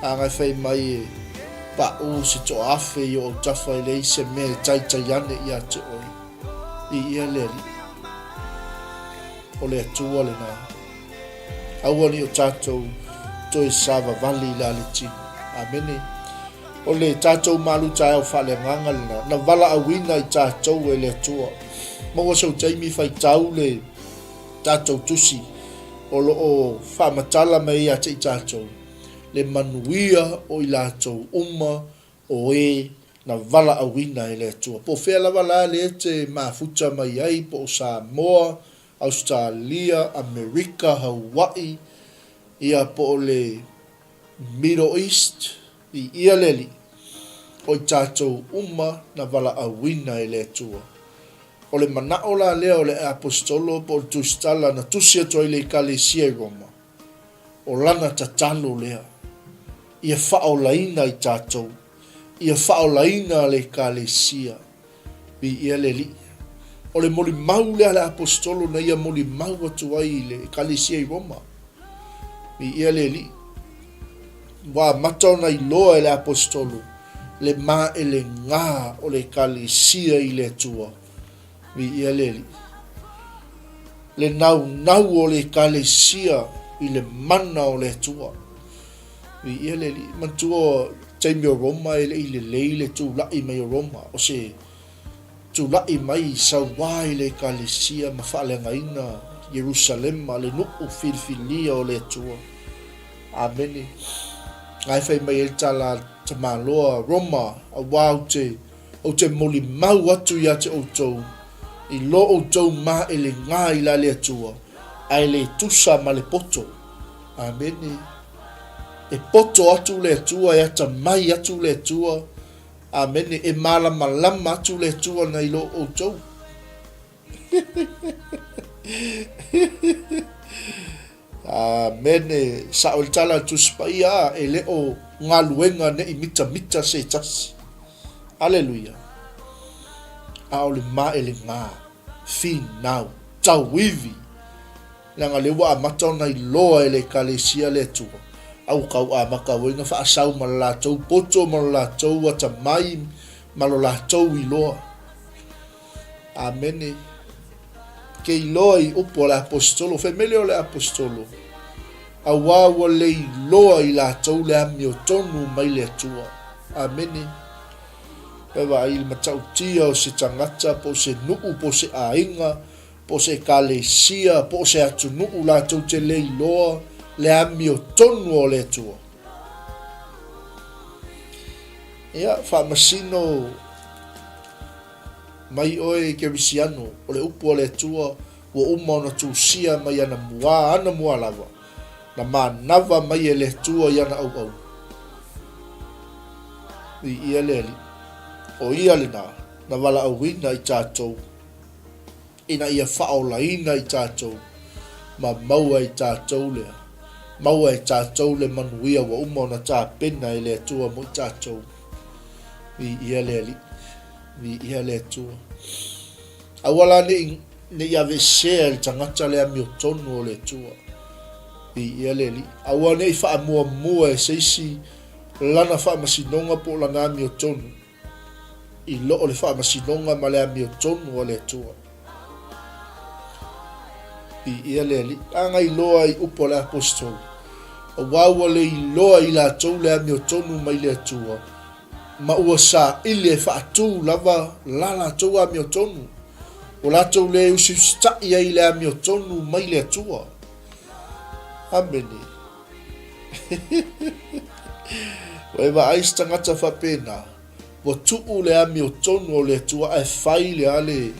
Agai fai mai e paʻu se toaafe i o autafa e leai se mea e taitai ane ia te oe. I ia le Alii. O le Atua lena. Aua ne i o tatou toe savavali i la le tino. Amene. O le tatou malu taeao faaleagaga lena, na valaauina i tatou e le Atua. Maua sou taimi faitau le tatou tusi o lo o faamatala mai ia te i tatou le manuia o i latou uma o e na valaauina e le Atua. Po o fea lava la lea e te mafuta mai ai, po o Samoa, Ausetalia, Amerika, Hawaii, ia po o le Middle East, i ia le Alii, o i tatou uma na valaauina e le Atua. O le manao la lea o le Aposetolo po o le Tusitala na tusi atu ai i le Ekalesia i Roma, o lana tatalo lea, ia faaolaina i tatou, ia faaolaina le Ekalesia, Viia le Alii. O le molimau lea a le Aposetolo na ia molimau atu ai i le Ekalesia i Roma. Viia le Alii. Ua amata ona iloa e le Aposetolo le maelegā o le Ekalesia i le Atua. Viia le Alii. Le naunau o le Ekalesia i le mana o le Atua. Viia le Alii. Manatua taimi o Roma e le i lelei le tulai mai o Roma, o se tulai mai i sauā i le Ekalesia ma faaleagaina Ierusalema, le nuu filifilia o le Atua. Amene. Ae fai mai ai le tala a tamaloa Roma, Auā ou te, ou te molimau atu ia te outou, i lo outou maelegā i la le Atua, ae le tusa ma le poto. Amene. E poto atu le Atua, e atamai atu le Atua, Amene, e malamalama atu le Atua nai lo outou. Amene, sao le tala a le Tusi Paia, e le o galuega ne i mitamita se tasi. Aleluia. A o le maelegā, finau, tauivi. Leaga lea ua amata ona iloa e le Ekalesia le Atua, a ua tau amata foi ona faasau ma le latou poto ma lo latou atamai ma lo latou iloa. Amene. Ke iloa i upu a le Aposetolo, fai mai lea o le Aposetolo, auā ua le iloa i latou le amiotonu mai le Atua. Amene. Pe vaai i le matautia o se tagata po o se nuu po o se aiga, po o se ekalesia, po o se atunuu latou te le iloa le amiotonu o le Atua. Ia, faamasino mai oe Kerisiano, o le upu a le Atua ua uma ona tusia mai ana muā, ana muā lava, na manava mai e le Atua i ana auauna. Viia le Alii. O ia lena na valaauina i tatou. ina ia faaolaina i tatou ma maua i tatou le maua e tatou le manuia ua uma ona tapena e le Atua mo i tatou. Viia le Alii. Viia le Atua. Aua la ne i, ne i aveesea e le tagata le amiotonu o le Atua. Viia le Alii. Aua ne i faamuamua e se isi lana faamasinoga po o lana amiotonu. i loo o le faamasinoga ma le amiotonu a le Atua. Viia le Alii. A na iloa i upu a le Aposetolo, Auā ua le iloa i latou le amiotonu mai le Atua, ma ua saili e faatū lava la latou amiotonu, ua latou le usiusitaʻi ai i le amiotonu mai le Atua. Amene. Ua e vaai se tagata faapena? Ua tuu le amiotonu o le Atua ae fai le a le,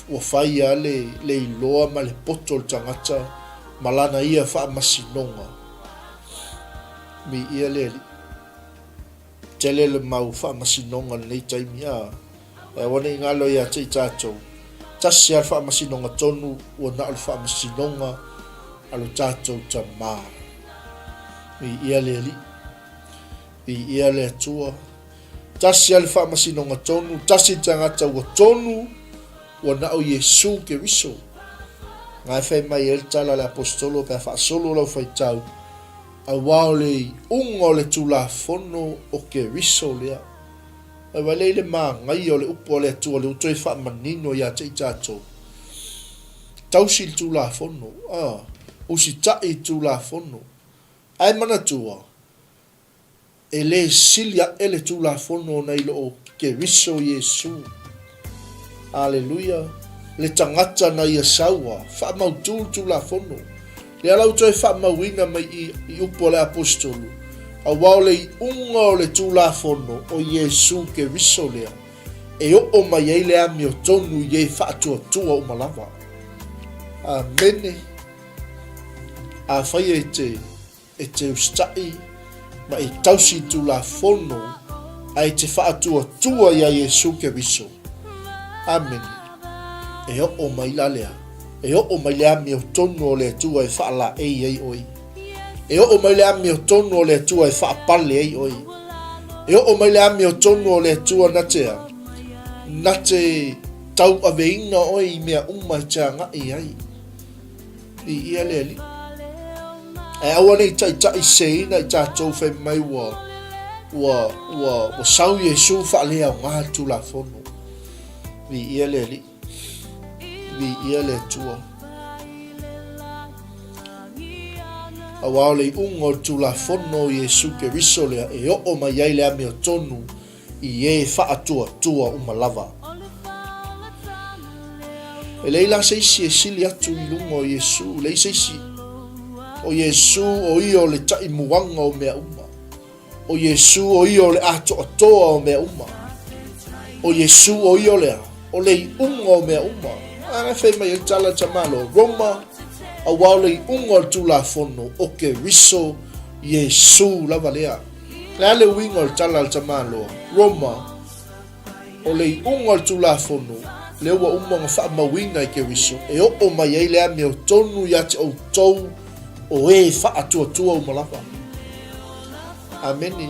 ua fai a le, le iloa ma le poto o le tagata ma lana ia faamasinoga. Miia le Alii. Tele le mau faamasinoga i lenei taimi, a, e aua ne i galo ia te i tatou, tasi lava le faamasinoga tonu ua na o le faamasinoga a lo tatou Tama. Viia le Alii. Viia le Atua. Tasi lava le faamasinoga tonu, tasi le tagata ua tonu, ua na o Iesu Keriso. Na e fai mai ai le tala a le Aposetolo pe a faasolo lau faitau, Aua o le iuga o le Tulafono o Keriso lea. Ae vaai i le manaia o le upu a le Atua lea ua toe faamanino ia te i tatou. Tausi le Tulafono, a, usitai i le Tulafono. Ae manatua, E le sili aʻe le Tulafono nai lo o Keriso Iesu. Aleluia! Le tagata na ia saua, faamautu le Tulafono. Lea la ua toe faamauina mai i i upu a le Aposetolu, aua o le iuga o le Tulafono o Iesu Keriso lea, e oo mai ai le amiotonu i e faatuatua uma lava. Amene. Afai e te E te usitai ma e tausi i Tulafono a e te faatuatua iā Iesu Keriso. Amene. E oo mai la lea. E oo mai le amiotonu o le Atua e faalaei ai oe. E oo mai le amiotonu o le Atua e faapale ai oe. E oo mai le amiotonu o le Atua na te a? Na te tauaveina oe i mea uma e te agai ai. Viia le Alii. Ae aua ne i taitaiseina i tatou fai mai ua, ua, ua, ua sau Iesu faaleaoga le Tulafono. Viia le Alii. Viia le Atua. Aua o le iuga o le Tulafono o Iesu Keriso lea e oo mai ai le amiotonu i e faatuatua uma lava. E leai la se isi e sili atu i luga o Iesu, leai se isi. O Iesu o ia o le taimuaga o mea uma. O Iesu o ia o le atoatoa o mea uma. O Iesu o ia o le a? O le iuga o mea uma. A e fai mai ai le tala a le tamaloa Roma, aua o le iuga o le Tulafono o Keriso Iesu lava lea. O le a le uiga o le tala a le tamaloa Roma, o le iuga o le Tulafono, lea ua uma ona faamauina i Keriso, e oo mai ai le amiotonu ia te outou o e faatuatua uma lava. Amene.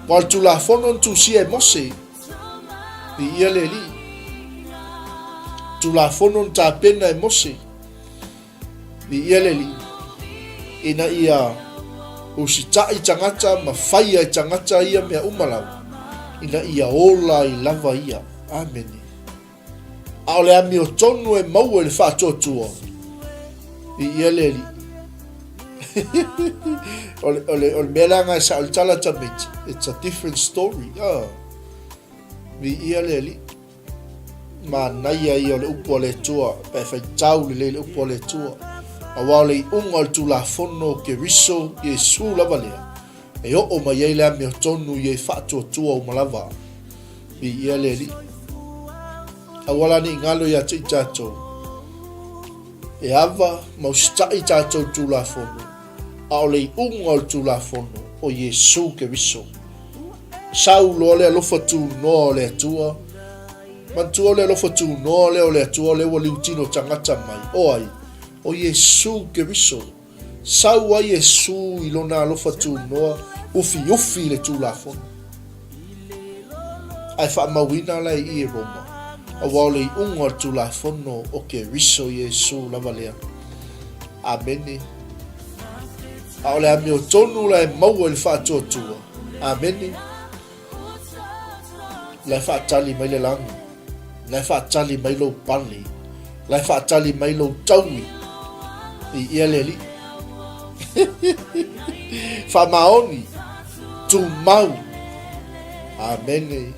Aua o le Tulafono na tusia e Mose, viia le Alii. Tulafono na tapena e Mose. Viia le Alii, ina ia usitai tagata ma faia e tagata ia mea uma lava, ina ia ola ai lava ia. Amene. A o le amiotonu e maua i le faatuatua, viia le Alii. o, le, o, le, o le mea leaga e sao i le tala tamaiti, it's a different story. Ah. Viia le Alii. Manaia ia o le upu a le Atua, pe faitau lelei le upu a le Atua. Aua o le iuga o le Tulafono o Keriso, Iesu lava lea, e oo mai ai le amiotonu i e faatuatua uma lava. Viia le Alii. Aua la ne i galo ia te i tatou. E ava ma usitai tatou Tulafono, a o le iuga o le Tulafono o Iesu Keriso. Sau loa le alofa tunoa o le Atua, manatua o le alofa tunoa lea o le Atua lea ua liutino tagata mai, o ai? O Iesu Keriso. Sau ai Iesu i lona alofa tunoa, ufiufi i le Tulafono. Ae faamauina la i i e Roma, aua o le iuga o le Tulafono o Keriso Iesu lava lea. Amene. A o le amiotonu la e maua i le faatuatua. Amene. La e faatali mai le lagi. La e faatali mai lou pale. La e faatali mai lou taui. I ia le alii. Faamaoni. Tumau. Amene.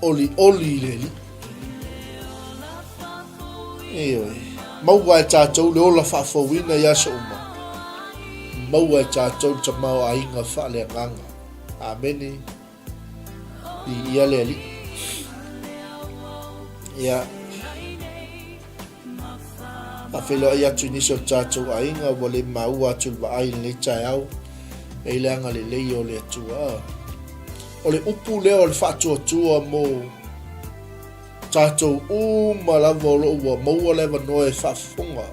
Olioli i le alii. Ioe. Maua e tatou le ola faafouina i aso uma. Maua e tatou le tamaoaiga faaleagaga. Amene. Viia le Alii. Ia. Faafeiloai atu i nisi o le tatou aiga ua le maua atu i le vaai i lenei taeao e i le agalelei o le Atua. O le upu lea o le faatuatua mo tatou uma lava o lo o ua maua le avanoa e faafofoga,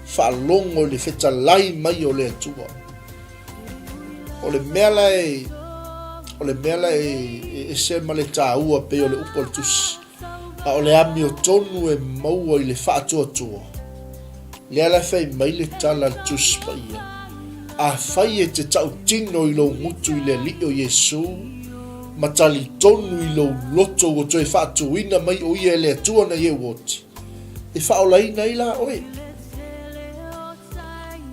faalogo i le fetalai mai o le Atua. O le mea la e o le mea la e ese ma le taua pei o le upu a le tusi, a o le amiotonu e maua i le faatuatua, lea la e fai mai le tala a le Tusi Paia, Afai e te tautino i lou gutu i le Alii o Iesu, ma talitonu i lou loto ua toe faatuina mai o Ia e le Atua na Ieu oti, e faaolaina ai la oe.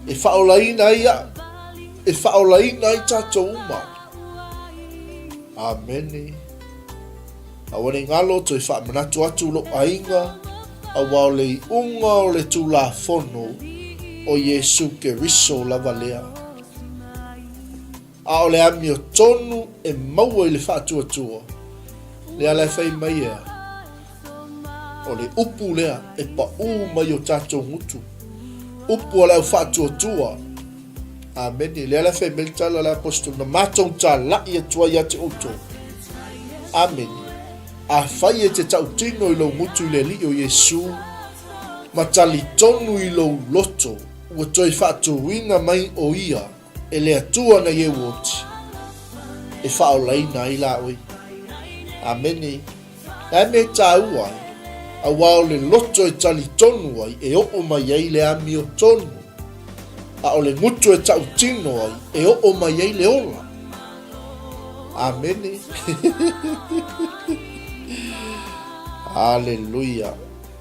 E faaolaina ai au, e faaolaina ai tatou uma. Amene. Aua ne i galo, toe faamanatu atu lou aiga, aua o le iuga o le Tulafono o Iesu Keriso lava lea. A o le amiotonu e maua i le faatuatua, lea la e fai mai ea, o le upu lea e paʻū mai o tatou gutu, upu a le au faatuatua. Amene. Lea la e fai mai le tala a le aposetolo, na matou talaʻi atu ai ia te outou. Amene. Afai e te tautino i lou gutu i le Alii o Iesu, ma talitonu i lou loto, ua toe faatuina mai o Ia, E le Atua na ieu oti e faaolaina ai la oe. Amene. Ae mea e tāua ai, auā o le loto e talitonu ai e oo mai ai le amiotonu, a o le gutu e tautino ai e oo mai ai le ola. Amene. Aleluia.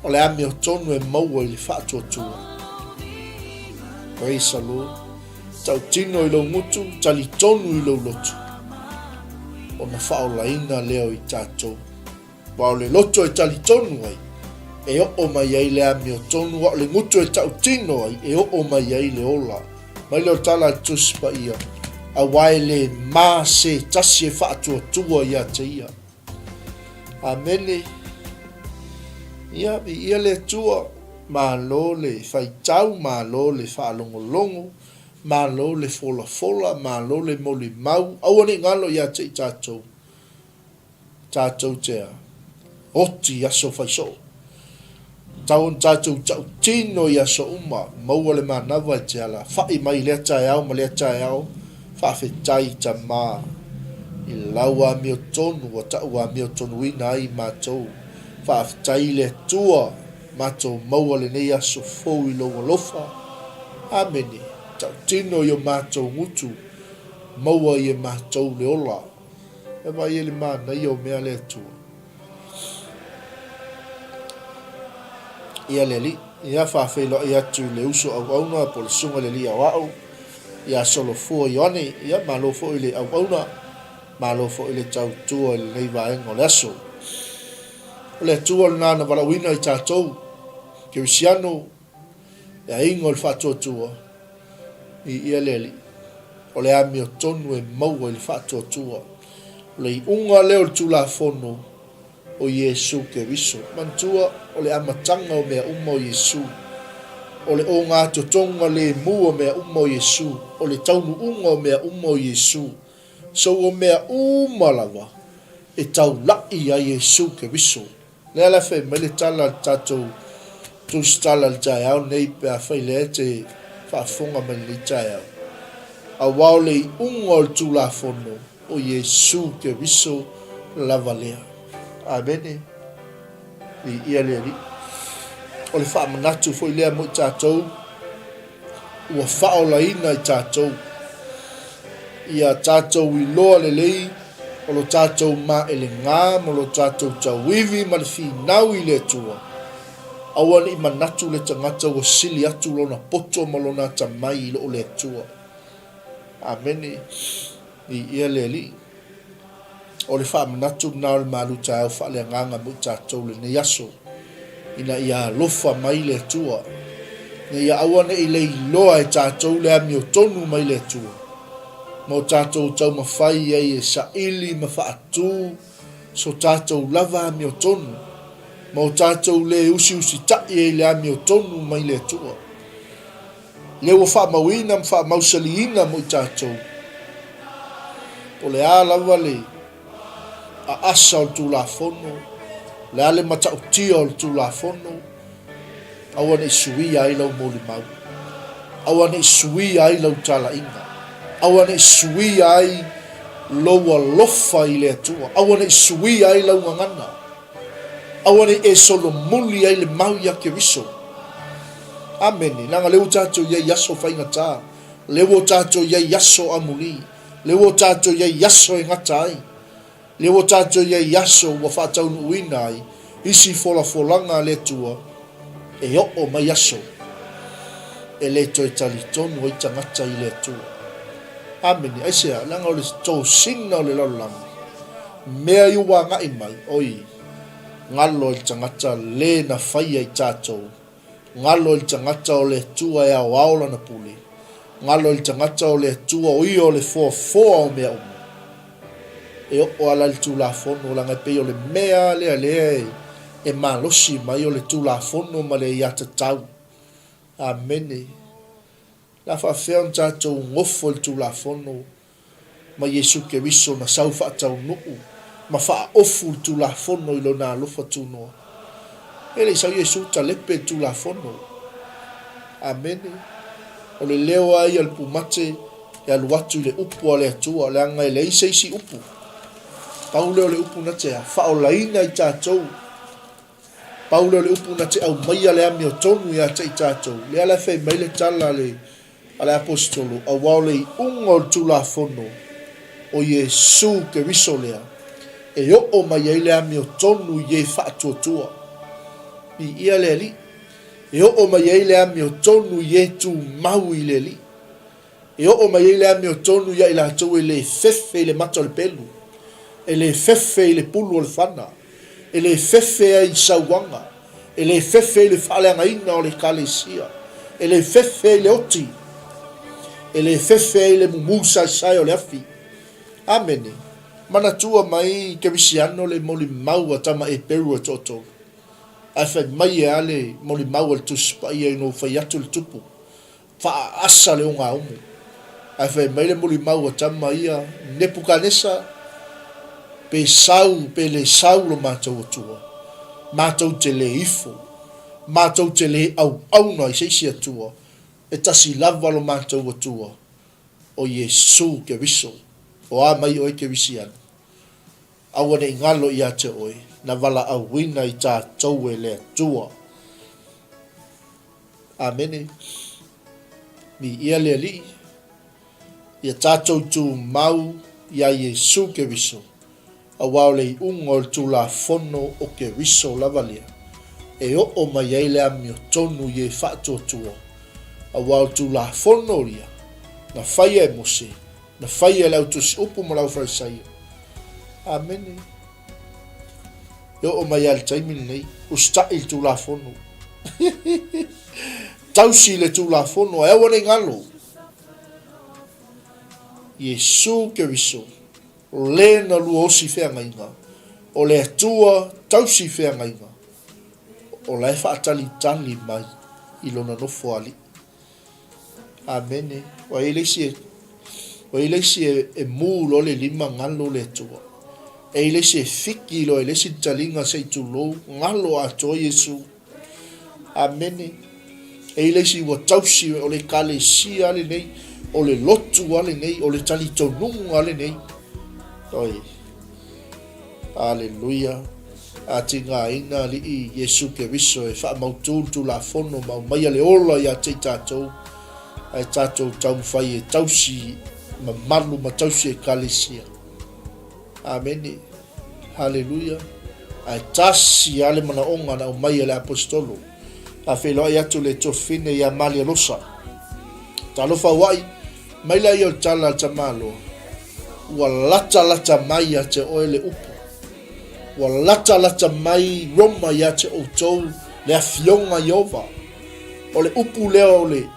O le amiotonu e maua i le faatuatua. Praise the Lord. Tautino i lou gutu, talitonu i lou loto, ona faaolaina lea o i tatou. Aua o le loto e talitonu ai, e oo mai ai le amiotonu, a o le gutu e tautino ai, e oo mai ai le ola. Mai lea o le tala a le Tusi Paia, Aua e le ma se tasi e faatuatua ia te ia. Amene. Ia, viia le Atua. Malo le faitau, malo le faalogologo, malo le folafola, malo le molimau. Aua ne i galo ia te i tatou, tatou te oti i aso faisoo. Tau ona tatou tautino i aso uma, maua le manava e te ala fa'i mai i lea taeao ma lea taeao, faafetai Tama i lau amiotonu ua ta'u amiotonuina ai matou. Faafetai i le Atua matou maua lenei aso fou i lou alofa. Amene. Tautino i o matou gutu, maua ai e matou le ola. E vaai ai le manaia o mea a le Atua. Ia le Alii, ia faafeiloai atu i le uso auauna po o le susuga i le Alii Aoao, ia Solofua Ioane, ia malo foi i le auauna, malo foi i le tautua i lenei vaega o le aso. O le Atua lena na valaauina i tatou, Kerisiano, le aiga o le faatuatua, viia le Alii, o le amiotonu e maua i le faatuatua. O le iuga lea o le Tulafono o Iesu Keriso. Manatua, o le amataga o mea uma o Iesu. O le ogatotoga lemu o mea uma o Iesu. O le taunuuga o mea uma o Iesu. So o mea uma lava e taulaʻi iā Iesu Keriso. Lea la e fai mai le tala a le tatou tusitala i le taeao lenei pe afai lea e te faafofoga mai i lenei taeao, aua o le iuga o le Tulafono o Iesu Keriso lava lea. Amene. Viia le Alii. O le faamanatu foi lea mo i tatou ua faaolaina i tatou. Ia tatou iloa lelei o lo tatou maelega ma lo tatou tauivi ma le finau i le Atua. Aua ne i manatu le tagata ua sili atu lona poto ma lona atamai i loo le Atua. Amene. Viia le Alii. O le faamanatu lena o le malu taeao faaleagaga mo i tatou lenei aso, ina ia alofa mai le Atua, ina ia aua ne i leiloa e tatou le amiotonu mai le Atua. Ma o tatou taumafai ai e saili ma faatu so tatou lava amiotonu, ma o tatou lē usiusitai ai i le amiotonu mai le Atua. Lea ua faamauina ma faamausaliina mo i tatou, po o le a lava le aasa o le Tulafono, o le a le matautia o le Tulafono, Aua ne i suia ai lau molimau. Aua ne i suia ai lau talaiga. Aua ne i suia ai lou alofa i le Atua. Aua ne i suia ai lau gagana. Aua ne i e solomuli ai le mau iā Keriso. Amene. Leaga lea ua tatou i ai i aso faigata. Lea ua tatou i ai i aso amuli. Lea ua tatou i ai i aso e gata ai. Lea ua tatou i ai i aso ua faataunuuina ai isi folafolaga a le Atua e oo mai aso e le toe talitonu ai tagata i le Atua. Amene. Aisea? Leaga o le tosina o le lalolagi, mea i ua agai mai, oi, galo i le tagata le na faia i tatou Galo i le tagata o le Atua e aoao lana pule. Galo i le tagata o le Atua o ia o le foafoa o mea uma. E oo ala i le Tulafono, leaga e pei o le mea lea lea e malosi mai o le Tulafono ma le aiatatau. Amene. O le a faafefea ona tatou gofo i le Tulafono ma Iesu Keriso na sau faataunuu ma faaofu le Tulafono i Lona alofa tunoa? E le i sau Iesu talepe le Tulafono. Amene. O le leo lava ia o le pumate e alu atu i le upu a le Atua, leaga e leai se isi upu. Pau lea o le upu na te faaolaina i tatou. Pau lea o le upu na te aumaia le amiotonu ia te i tatou. Lea la e fai mai le tala a le, a le Aposetolo, aua o le iuga o le Tulafono, o Iesu Keriso lea, e oo mai ai le amiotonu i e faatuatua. Viia le Alii. E oo mai ai le amiotonu i e tumau i le Alii. E oo mai ai le amiotonu ia i latou e le fefe i le mata o le pelu, e le fefe i le pulu o le fana, e le fefe ai i sauaga, e le fefe i le faaleagaina o le Ekalesia, e le fefe i le oti, e le fefe ai i le mumu saesae o le afi. Amene. Manatua mai Kerisiano le molimau a tama Eperu e toatolu. Ae fai mai e a le molimau a le Tusi Paia ina ua fai atu le Tupu Faaasa le ogaumu. Ae fai mai le mulimau a tama ia, Nepukanesa, pe sau pe le sau lo matou Atua, matou te le ifo, matou te le auauna i se isi Atua, e tasi lava lo matou Atua, o Iesu Keriso. O a mai oe Kerisiano? Aua ne i galo ia te oe, na valaauina i tatou e le Atua. Amene. Viia le Alii. Ia tatou tumau iā Iesu Keriso, aua o le iuga o le Tulafono o Keriso lava lea, e oo mai ai le amiotonu i e faatuatua, aua o le Tulafono ia, na faia e Mose, na faia e le autusiupu ma le aufaisaia. Amene. E oo mai lava i le taimi lenei, usitai le Tulafono. Tausi le Tulafono, ae aua ne i galo. Iesu Keriso, le na luaosi feagaiga, o le Atua tausi feagaiga, o la e faatalitali mai i Lona Nofoalii. Amene. Ua i ai le isi e, ua i ai le isi e, e mū loa le lima galo le Atua. E i ai le isi e fiki loa e le isi le taliga se i tulou, galo atoa Iesu. Amene. E i ai le isi ua tausi, o le ekalesia lenei, o le lotu lava lenei, o le talitonuga lenei. Oi. Aleluia! A tigaina Alii Iesu Keriso e faamautu le Tulafono ma aumaia le ola ia te i tatou, ae tatou taumafai e tausi mamalu ma tausi Ekalesia. Amene. Haleluia. Ae tasi lava le manaoga na aumai e le Aposetolo. A feiloai atu le tuafafine ia Malialosa. Talofa auai, mai laia o le tala a le tamaloa. Ua latalata mai ia te oe le upu. Ua latalata mai Roma ia te outou le afioga Ieova. O le upu lea o le,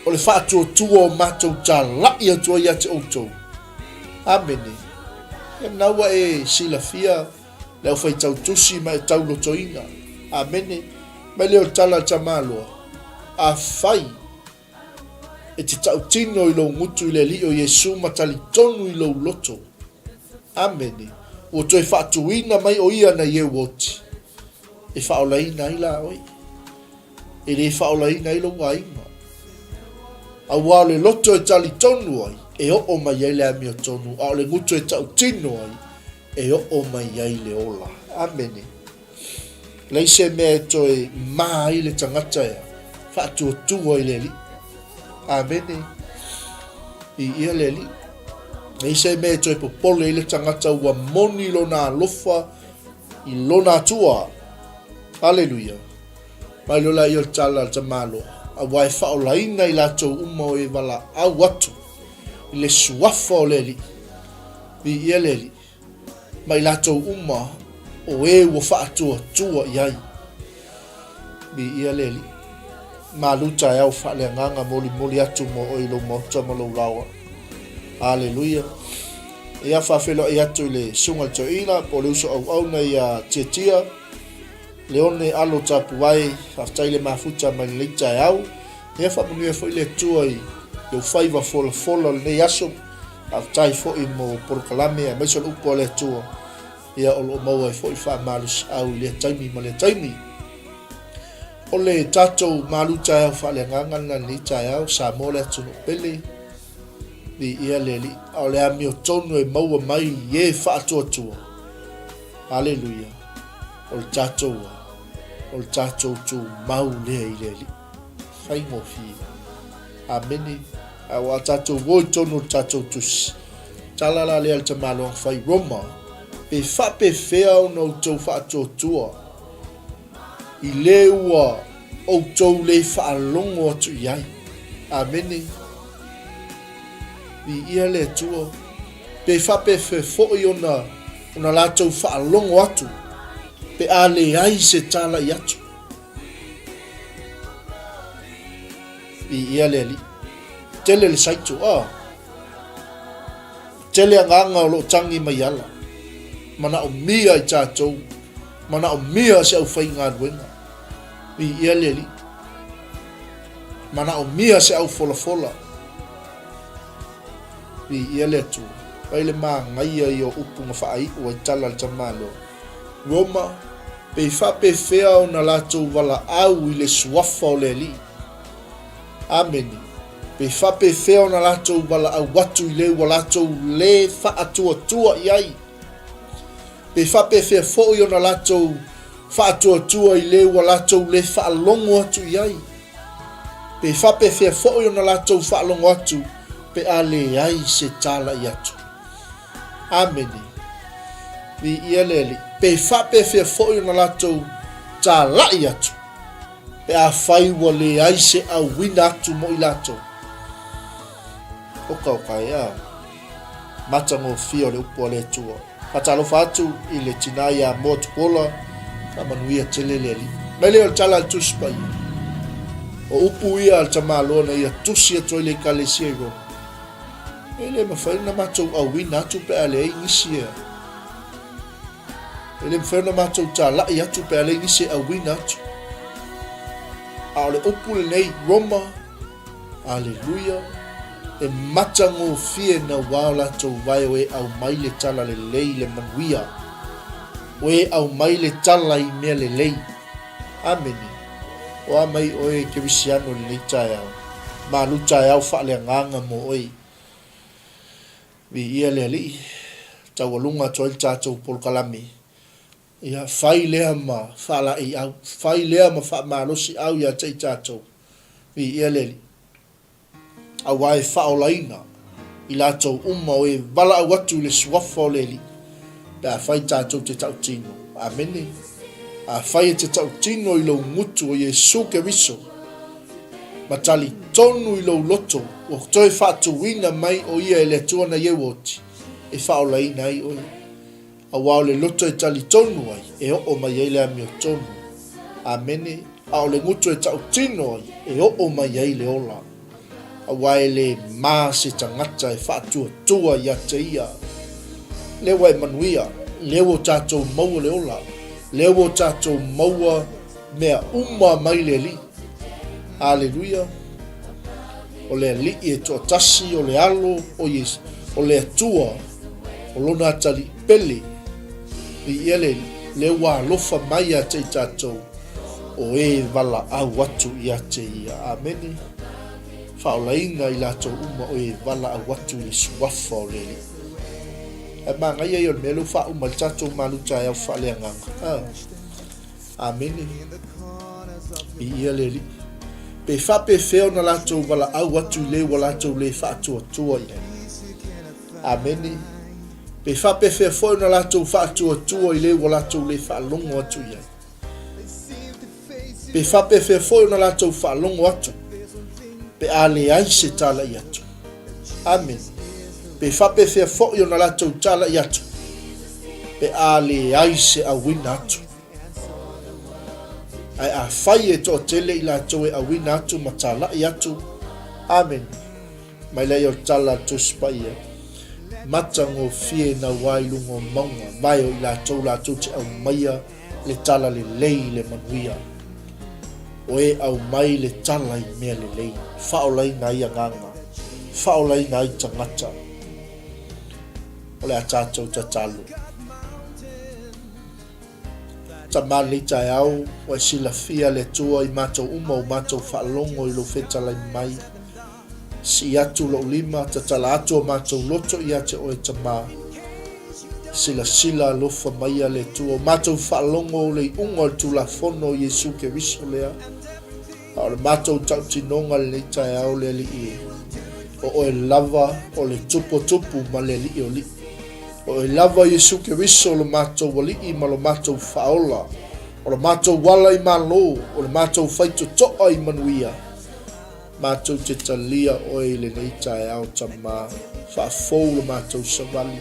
o le faatuatua o matou talai atu ai ia te outou. Amene. Ia lena ua e silafia le aufaitau tusi ma e taulotoina. Amene. Mai lea o le tala a le tamaloa, Afai e te tautino i lou gutu i le Alii o Iesu ma talitonu i lou loto. Amene. Ua toe faatuina mai o Ia nai eu oti e faaolaina ai la oe. E le faaolaina ai lou aiga. Aua o le loto e talitonu ai, e oo mai ai le amiotonu, a o le gutu e tautino ai, e oo mai ai le ola. Amene. Leai se mea e toe ma ai le tagata e faatuatua i le Alii. Amene. Viia le Alii. Leai se mea e toe popole ai le tagata ua moni lona alofa i lona Atua. Aleluia. Mai loa laia o le tala a le tamaloa, aua e faaolaina i latou uma o e valaau atu i le suafa o le Alii. Viia le Alii. ma i latou uma o e ua faatuatua i ai. Viia le Alii. Malu taeao faaleagaga molimoli atu mo oe i lou maota ma lou laoa. Aleluia. Ia faafeiloai atu i le Susuga i le Toeaina po o le uso auauna ia Tiatia Leone Alo Tapuae, faafetai le mafuta mai lenei taeao. Ia faamanuia foi le Atua i ou faiva folafola o lenei aso. Faafetai foi mo polokalame aemaise o le upu a le Atua, ia o lo o maua ai foi faamalosiau i lea taimi ma lea taimi. O le tatou malu taeao faaleagaga lena i lenei taeao, Samoa le atunuu pele, viia le Alii, a o le amiotonu e maua mai i e faatuatua. Aleluia, o le tatou, o le tatou tumau lea i le Alii. Faigofie. Amene. A ua tatou o i totonu o le tatou tusi, tala la lea a le tamaloaga fai Roma, pe faapefea ona outou faatuatua i le ua outou le faalogo atu i ai. Amene. Viia le Atua. Pe faapefea foi ona, ona latou faalogo atu, pe a leai se tala i atu. Viia le Alii. Tele le saito, a. Tele agaga o lo o tagi mai ala. Manaomia i tatou, manaomia se aufaigaluega. Viia le Alii. Manaomia se aufolafola. Viia le Atua. Fai le manaia ia o upu na faaiu ai tala a le tamaloa. Roma, pe faapefea ona latou valaau i le suafa o le Alii. Amene. Pe faapefea ona latou valaau atu i le ua latou le faatuatua i ai. Pe faapefea foi ona latou faatuatua i le ua latou le faalogo atu i ai. Pe faapefea foi ona latou faalogo atu pe a leai se talai atu. Amene. Viia le Alii. Pe faapefea foi ona latou talai atu, pe afai ua leai se auina atu mo i latou. Oka oka e a. Matagofie o le upu a le Atua. Faatalofa atu i le tina ia Moa Tupuola, faamanuia tele le Alii. Mai lea o le tala a le Tusi Paia. O upu ia a le tamaloa na ia tusi atu ai le Ekalesia i Roma. E le mafai ona matou auina atu pe a leai nisi e E le mafai ona matou talai atu pe a leai nisi e auina atu. A o le upu lenei, Roma, Aleluia, e matagofie nauā o latou vae o e aumai le tala lelei i le manuia, o e aumai le tala i mea lelei. Amene. O a mai oe e Kerisiano i lenei taeao? Malu taeao faaleagaga mo oe. Viia le Alii, taualuga atu ai le tatou polokalame. Ia, fai lea ma faalaeiau, fai lea ma faamalosiau ia te i tatou. Viia le Alii. Aua e faaolaina i latou uma o e valaau atu i le suafa o le Alii, pe afai tatou te tautino. Amene. Afai e te tautino i lou gutu o Iesu Keriso, ma talitonu i lou loto ua toe faatuina mai o Ia e le Atua na ieu oti, e faaolaina ai oe. Aua o le loto e talitonu ai, e oo mai ai le amiotonu. Amene. A o le gutu e tautino ai, e oo mai ai le ola. Aua e le ma se tagata e faatuatua ia te ia. Lea ua e manuia, lea ua tatou maua le ola, lea ua tatou maua mea uma mai le Alii. Aleluia! O le Alii e toatasi, o le Alo o Iesu, o le Atua, o Lona atalii pele. Viia le Alii, lea ua alofa mai ia te i tatou, o e valaau atu ia te Ia. Amene. Faaolaina i latou uma o e valaau atu i le Suafa o le Alii. Ae manaia ia o le mea lea ua faauma ai le tatou malu taeao faaleagaga. Ah. Amene. Viia le Alii. Pe faapefea ona latou valaau atu i le ua latou le faatuatua i ai. Amene. Pe faapefea foi ona latou faatuatua i le ua latou le faalogo atu i ai. Pe faapefea foi ona latou faalogo atu pe a leai se talai atu. Amene. Pe faapefea foi ona latou talai atu pe a leai se auina atu. Ae afai e toatele i latou e auina atu ma talai atu, Amene. Mai lea o le tala a le Tusi Paia, Matagofie naua i luga o mauga, vae o i latou latou te aumaia le tala lelei i le manuia. O e aumai le tala i mea lelei, faaolaina ai agaga, faaolaina ai tagata. O le a tatou tatalo. Tama lenei taeao, ua e silafia le Atua i matou uma ua matou faalogo i lou fetalai mai. Sii atu lou lima, tatala atu o matou loto ia te oe Tama. Silasila alofa maia le Atua, o matou faalogo le iuga o le Tulafono o Iesu Keriso lea, a o le matou tautinoga lenei taeao le Alii e. O oe lava o le Tupu o Tupu ma le Alii o Alii. O oe lava Iesu Keriso lo matou Alii ma lo matou Faaola, o lo matou ala i malo, o le matou faitotoa i manuia. Matou te talia oe i lenei taeao, Tama. Faafou le matou savali.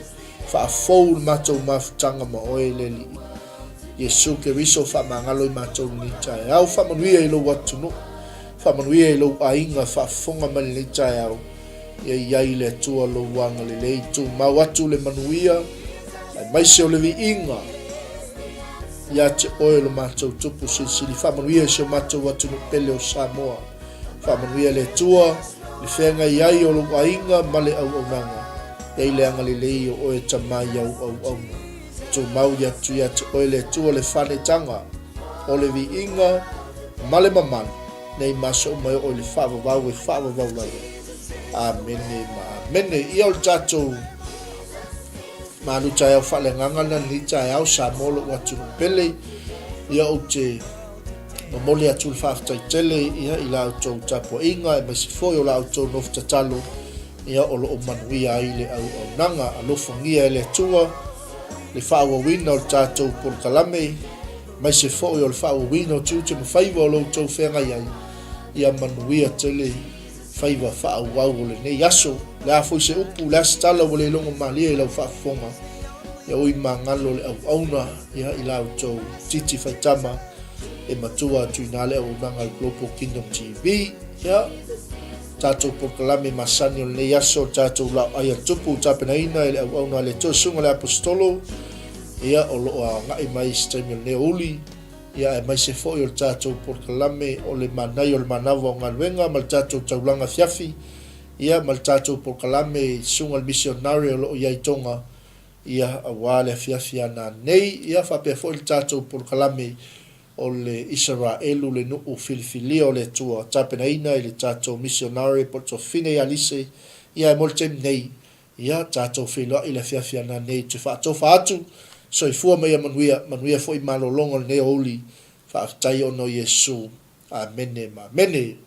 Faafou le matou mafutaga ma oe, le Alii. Iesu Keriso, faamagalo i matou lenei taeao. Faamanuia i lou atunuu. Faamanuia i lou aiga faafofoga mai lenei taeao. Ia i ai le Atua lou agalelei. Tumau atu le manuia, aemaise o le viiga ia te oe lo matou Tupu Silisili. Faamanuia i si o matou atunuu pele o Samoa. Faamanuia le Atua i le feagai ai o lou aiga ma le auaunaga. Ia i le agalelei o oe Tama i au auauna. Tumau i atu ia te oe le Atua le fanetaga o le viiga ma le mamalu, nei ma aso uma e oo i le faavavau e faavavau lava. Amene ma amene. Ia o le tatou malu taeao faaleagaga lena lenei taeao, Samoa lou atunuu pele. Ia ou te Momoli atu le faafetai tele ia i la outou tapuaiga aemaise foi o la outou nofo tatalo ia o lo o manuia ai le auaunaga. Alofagia e le Atua le faaauauina o le tatou polokalame aemaise foi o le faaauauina o tiute ma faiva o lo outou feagai ai. Ia manuia tele faiva faaauau o lenei aso. O le a foi se upu, o le a se tala ua le logo malie i lau faafofoga, ia ui magalo le auauna ia i la outou titi faitama e matua atu ina le auaunaga a le Global Kingdom TV. Ia, tatou polokalame masani o lenei aso, tatou laoai a le tupu tapenaina e le auauna a le Atua Susuga le Aposetolo, ia, o lo o agai mai i se taimi o lenei aoauli, ia aemaise foi o le tatou polokalame o le manaia o le manava o galuega ma le tatou taulaga afiafi, ia ma le tatou polokalame i Susuga le Misionare o lo o i ai i Tonga, ia aua le afiafi ana nei, ia faapea foi le tatou polokalame o le Isaraelu le nuu filifilia o le Atua, tapenaina i le tatou misionare po o le Tuafafine ia Lise, ia ae mo le taimi nei, Ia, tatou feiloai i le afiafi ana nei ou te faatofa atu. Soifua ma ia manuia, manuia foi malologa o lenei aoauli. Faafetai ona o Iesu. Amene ma amene.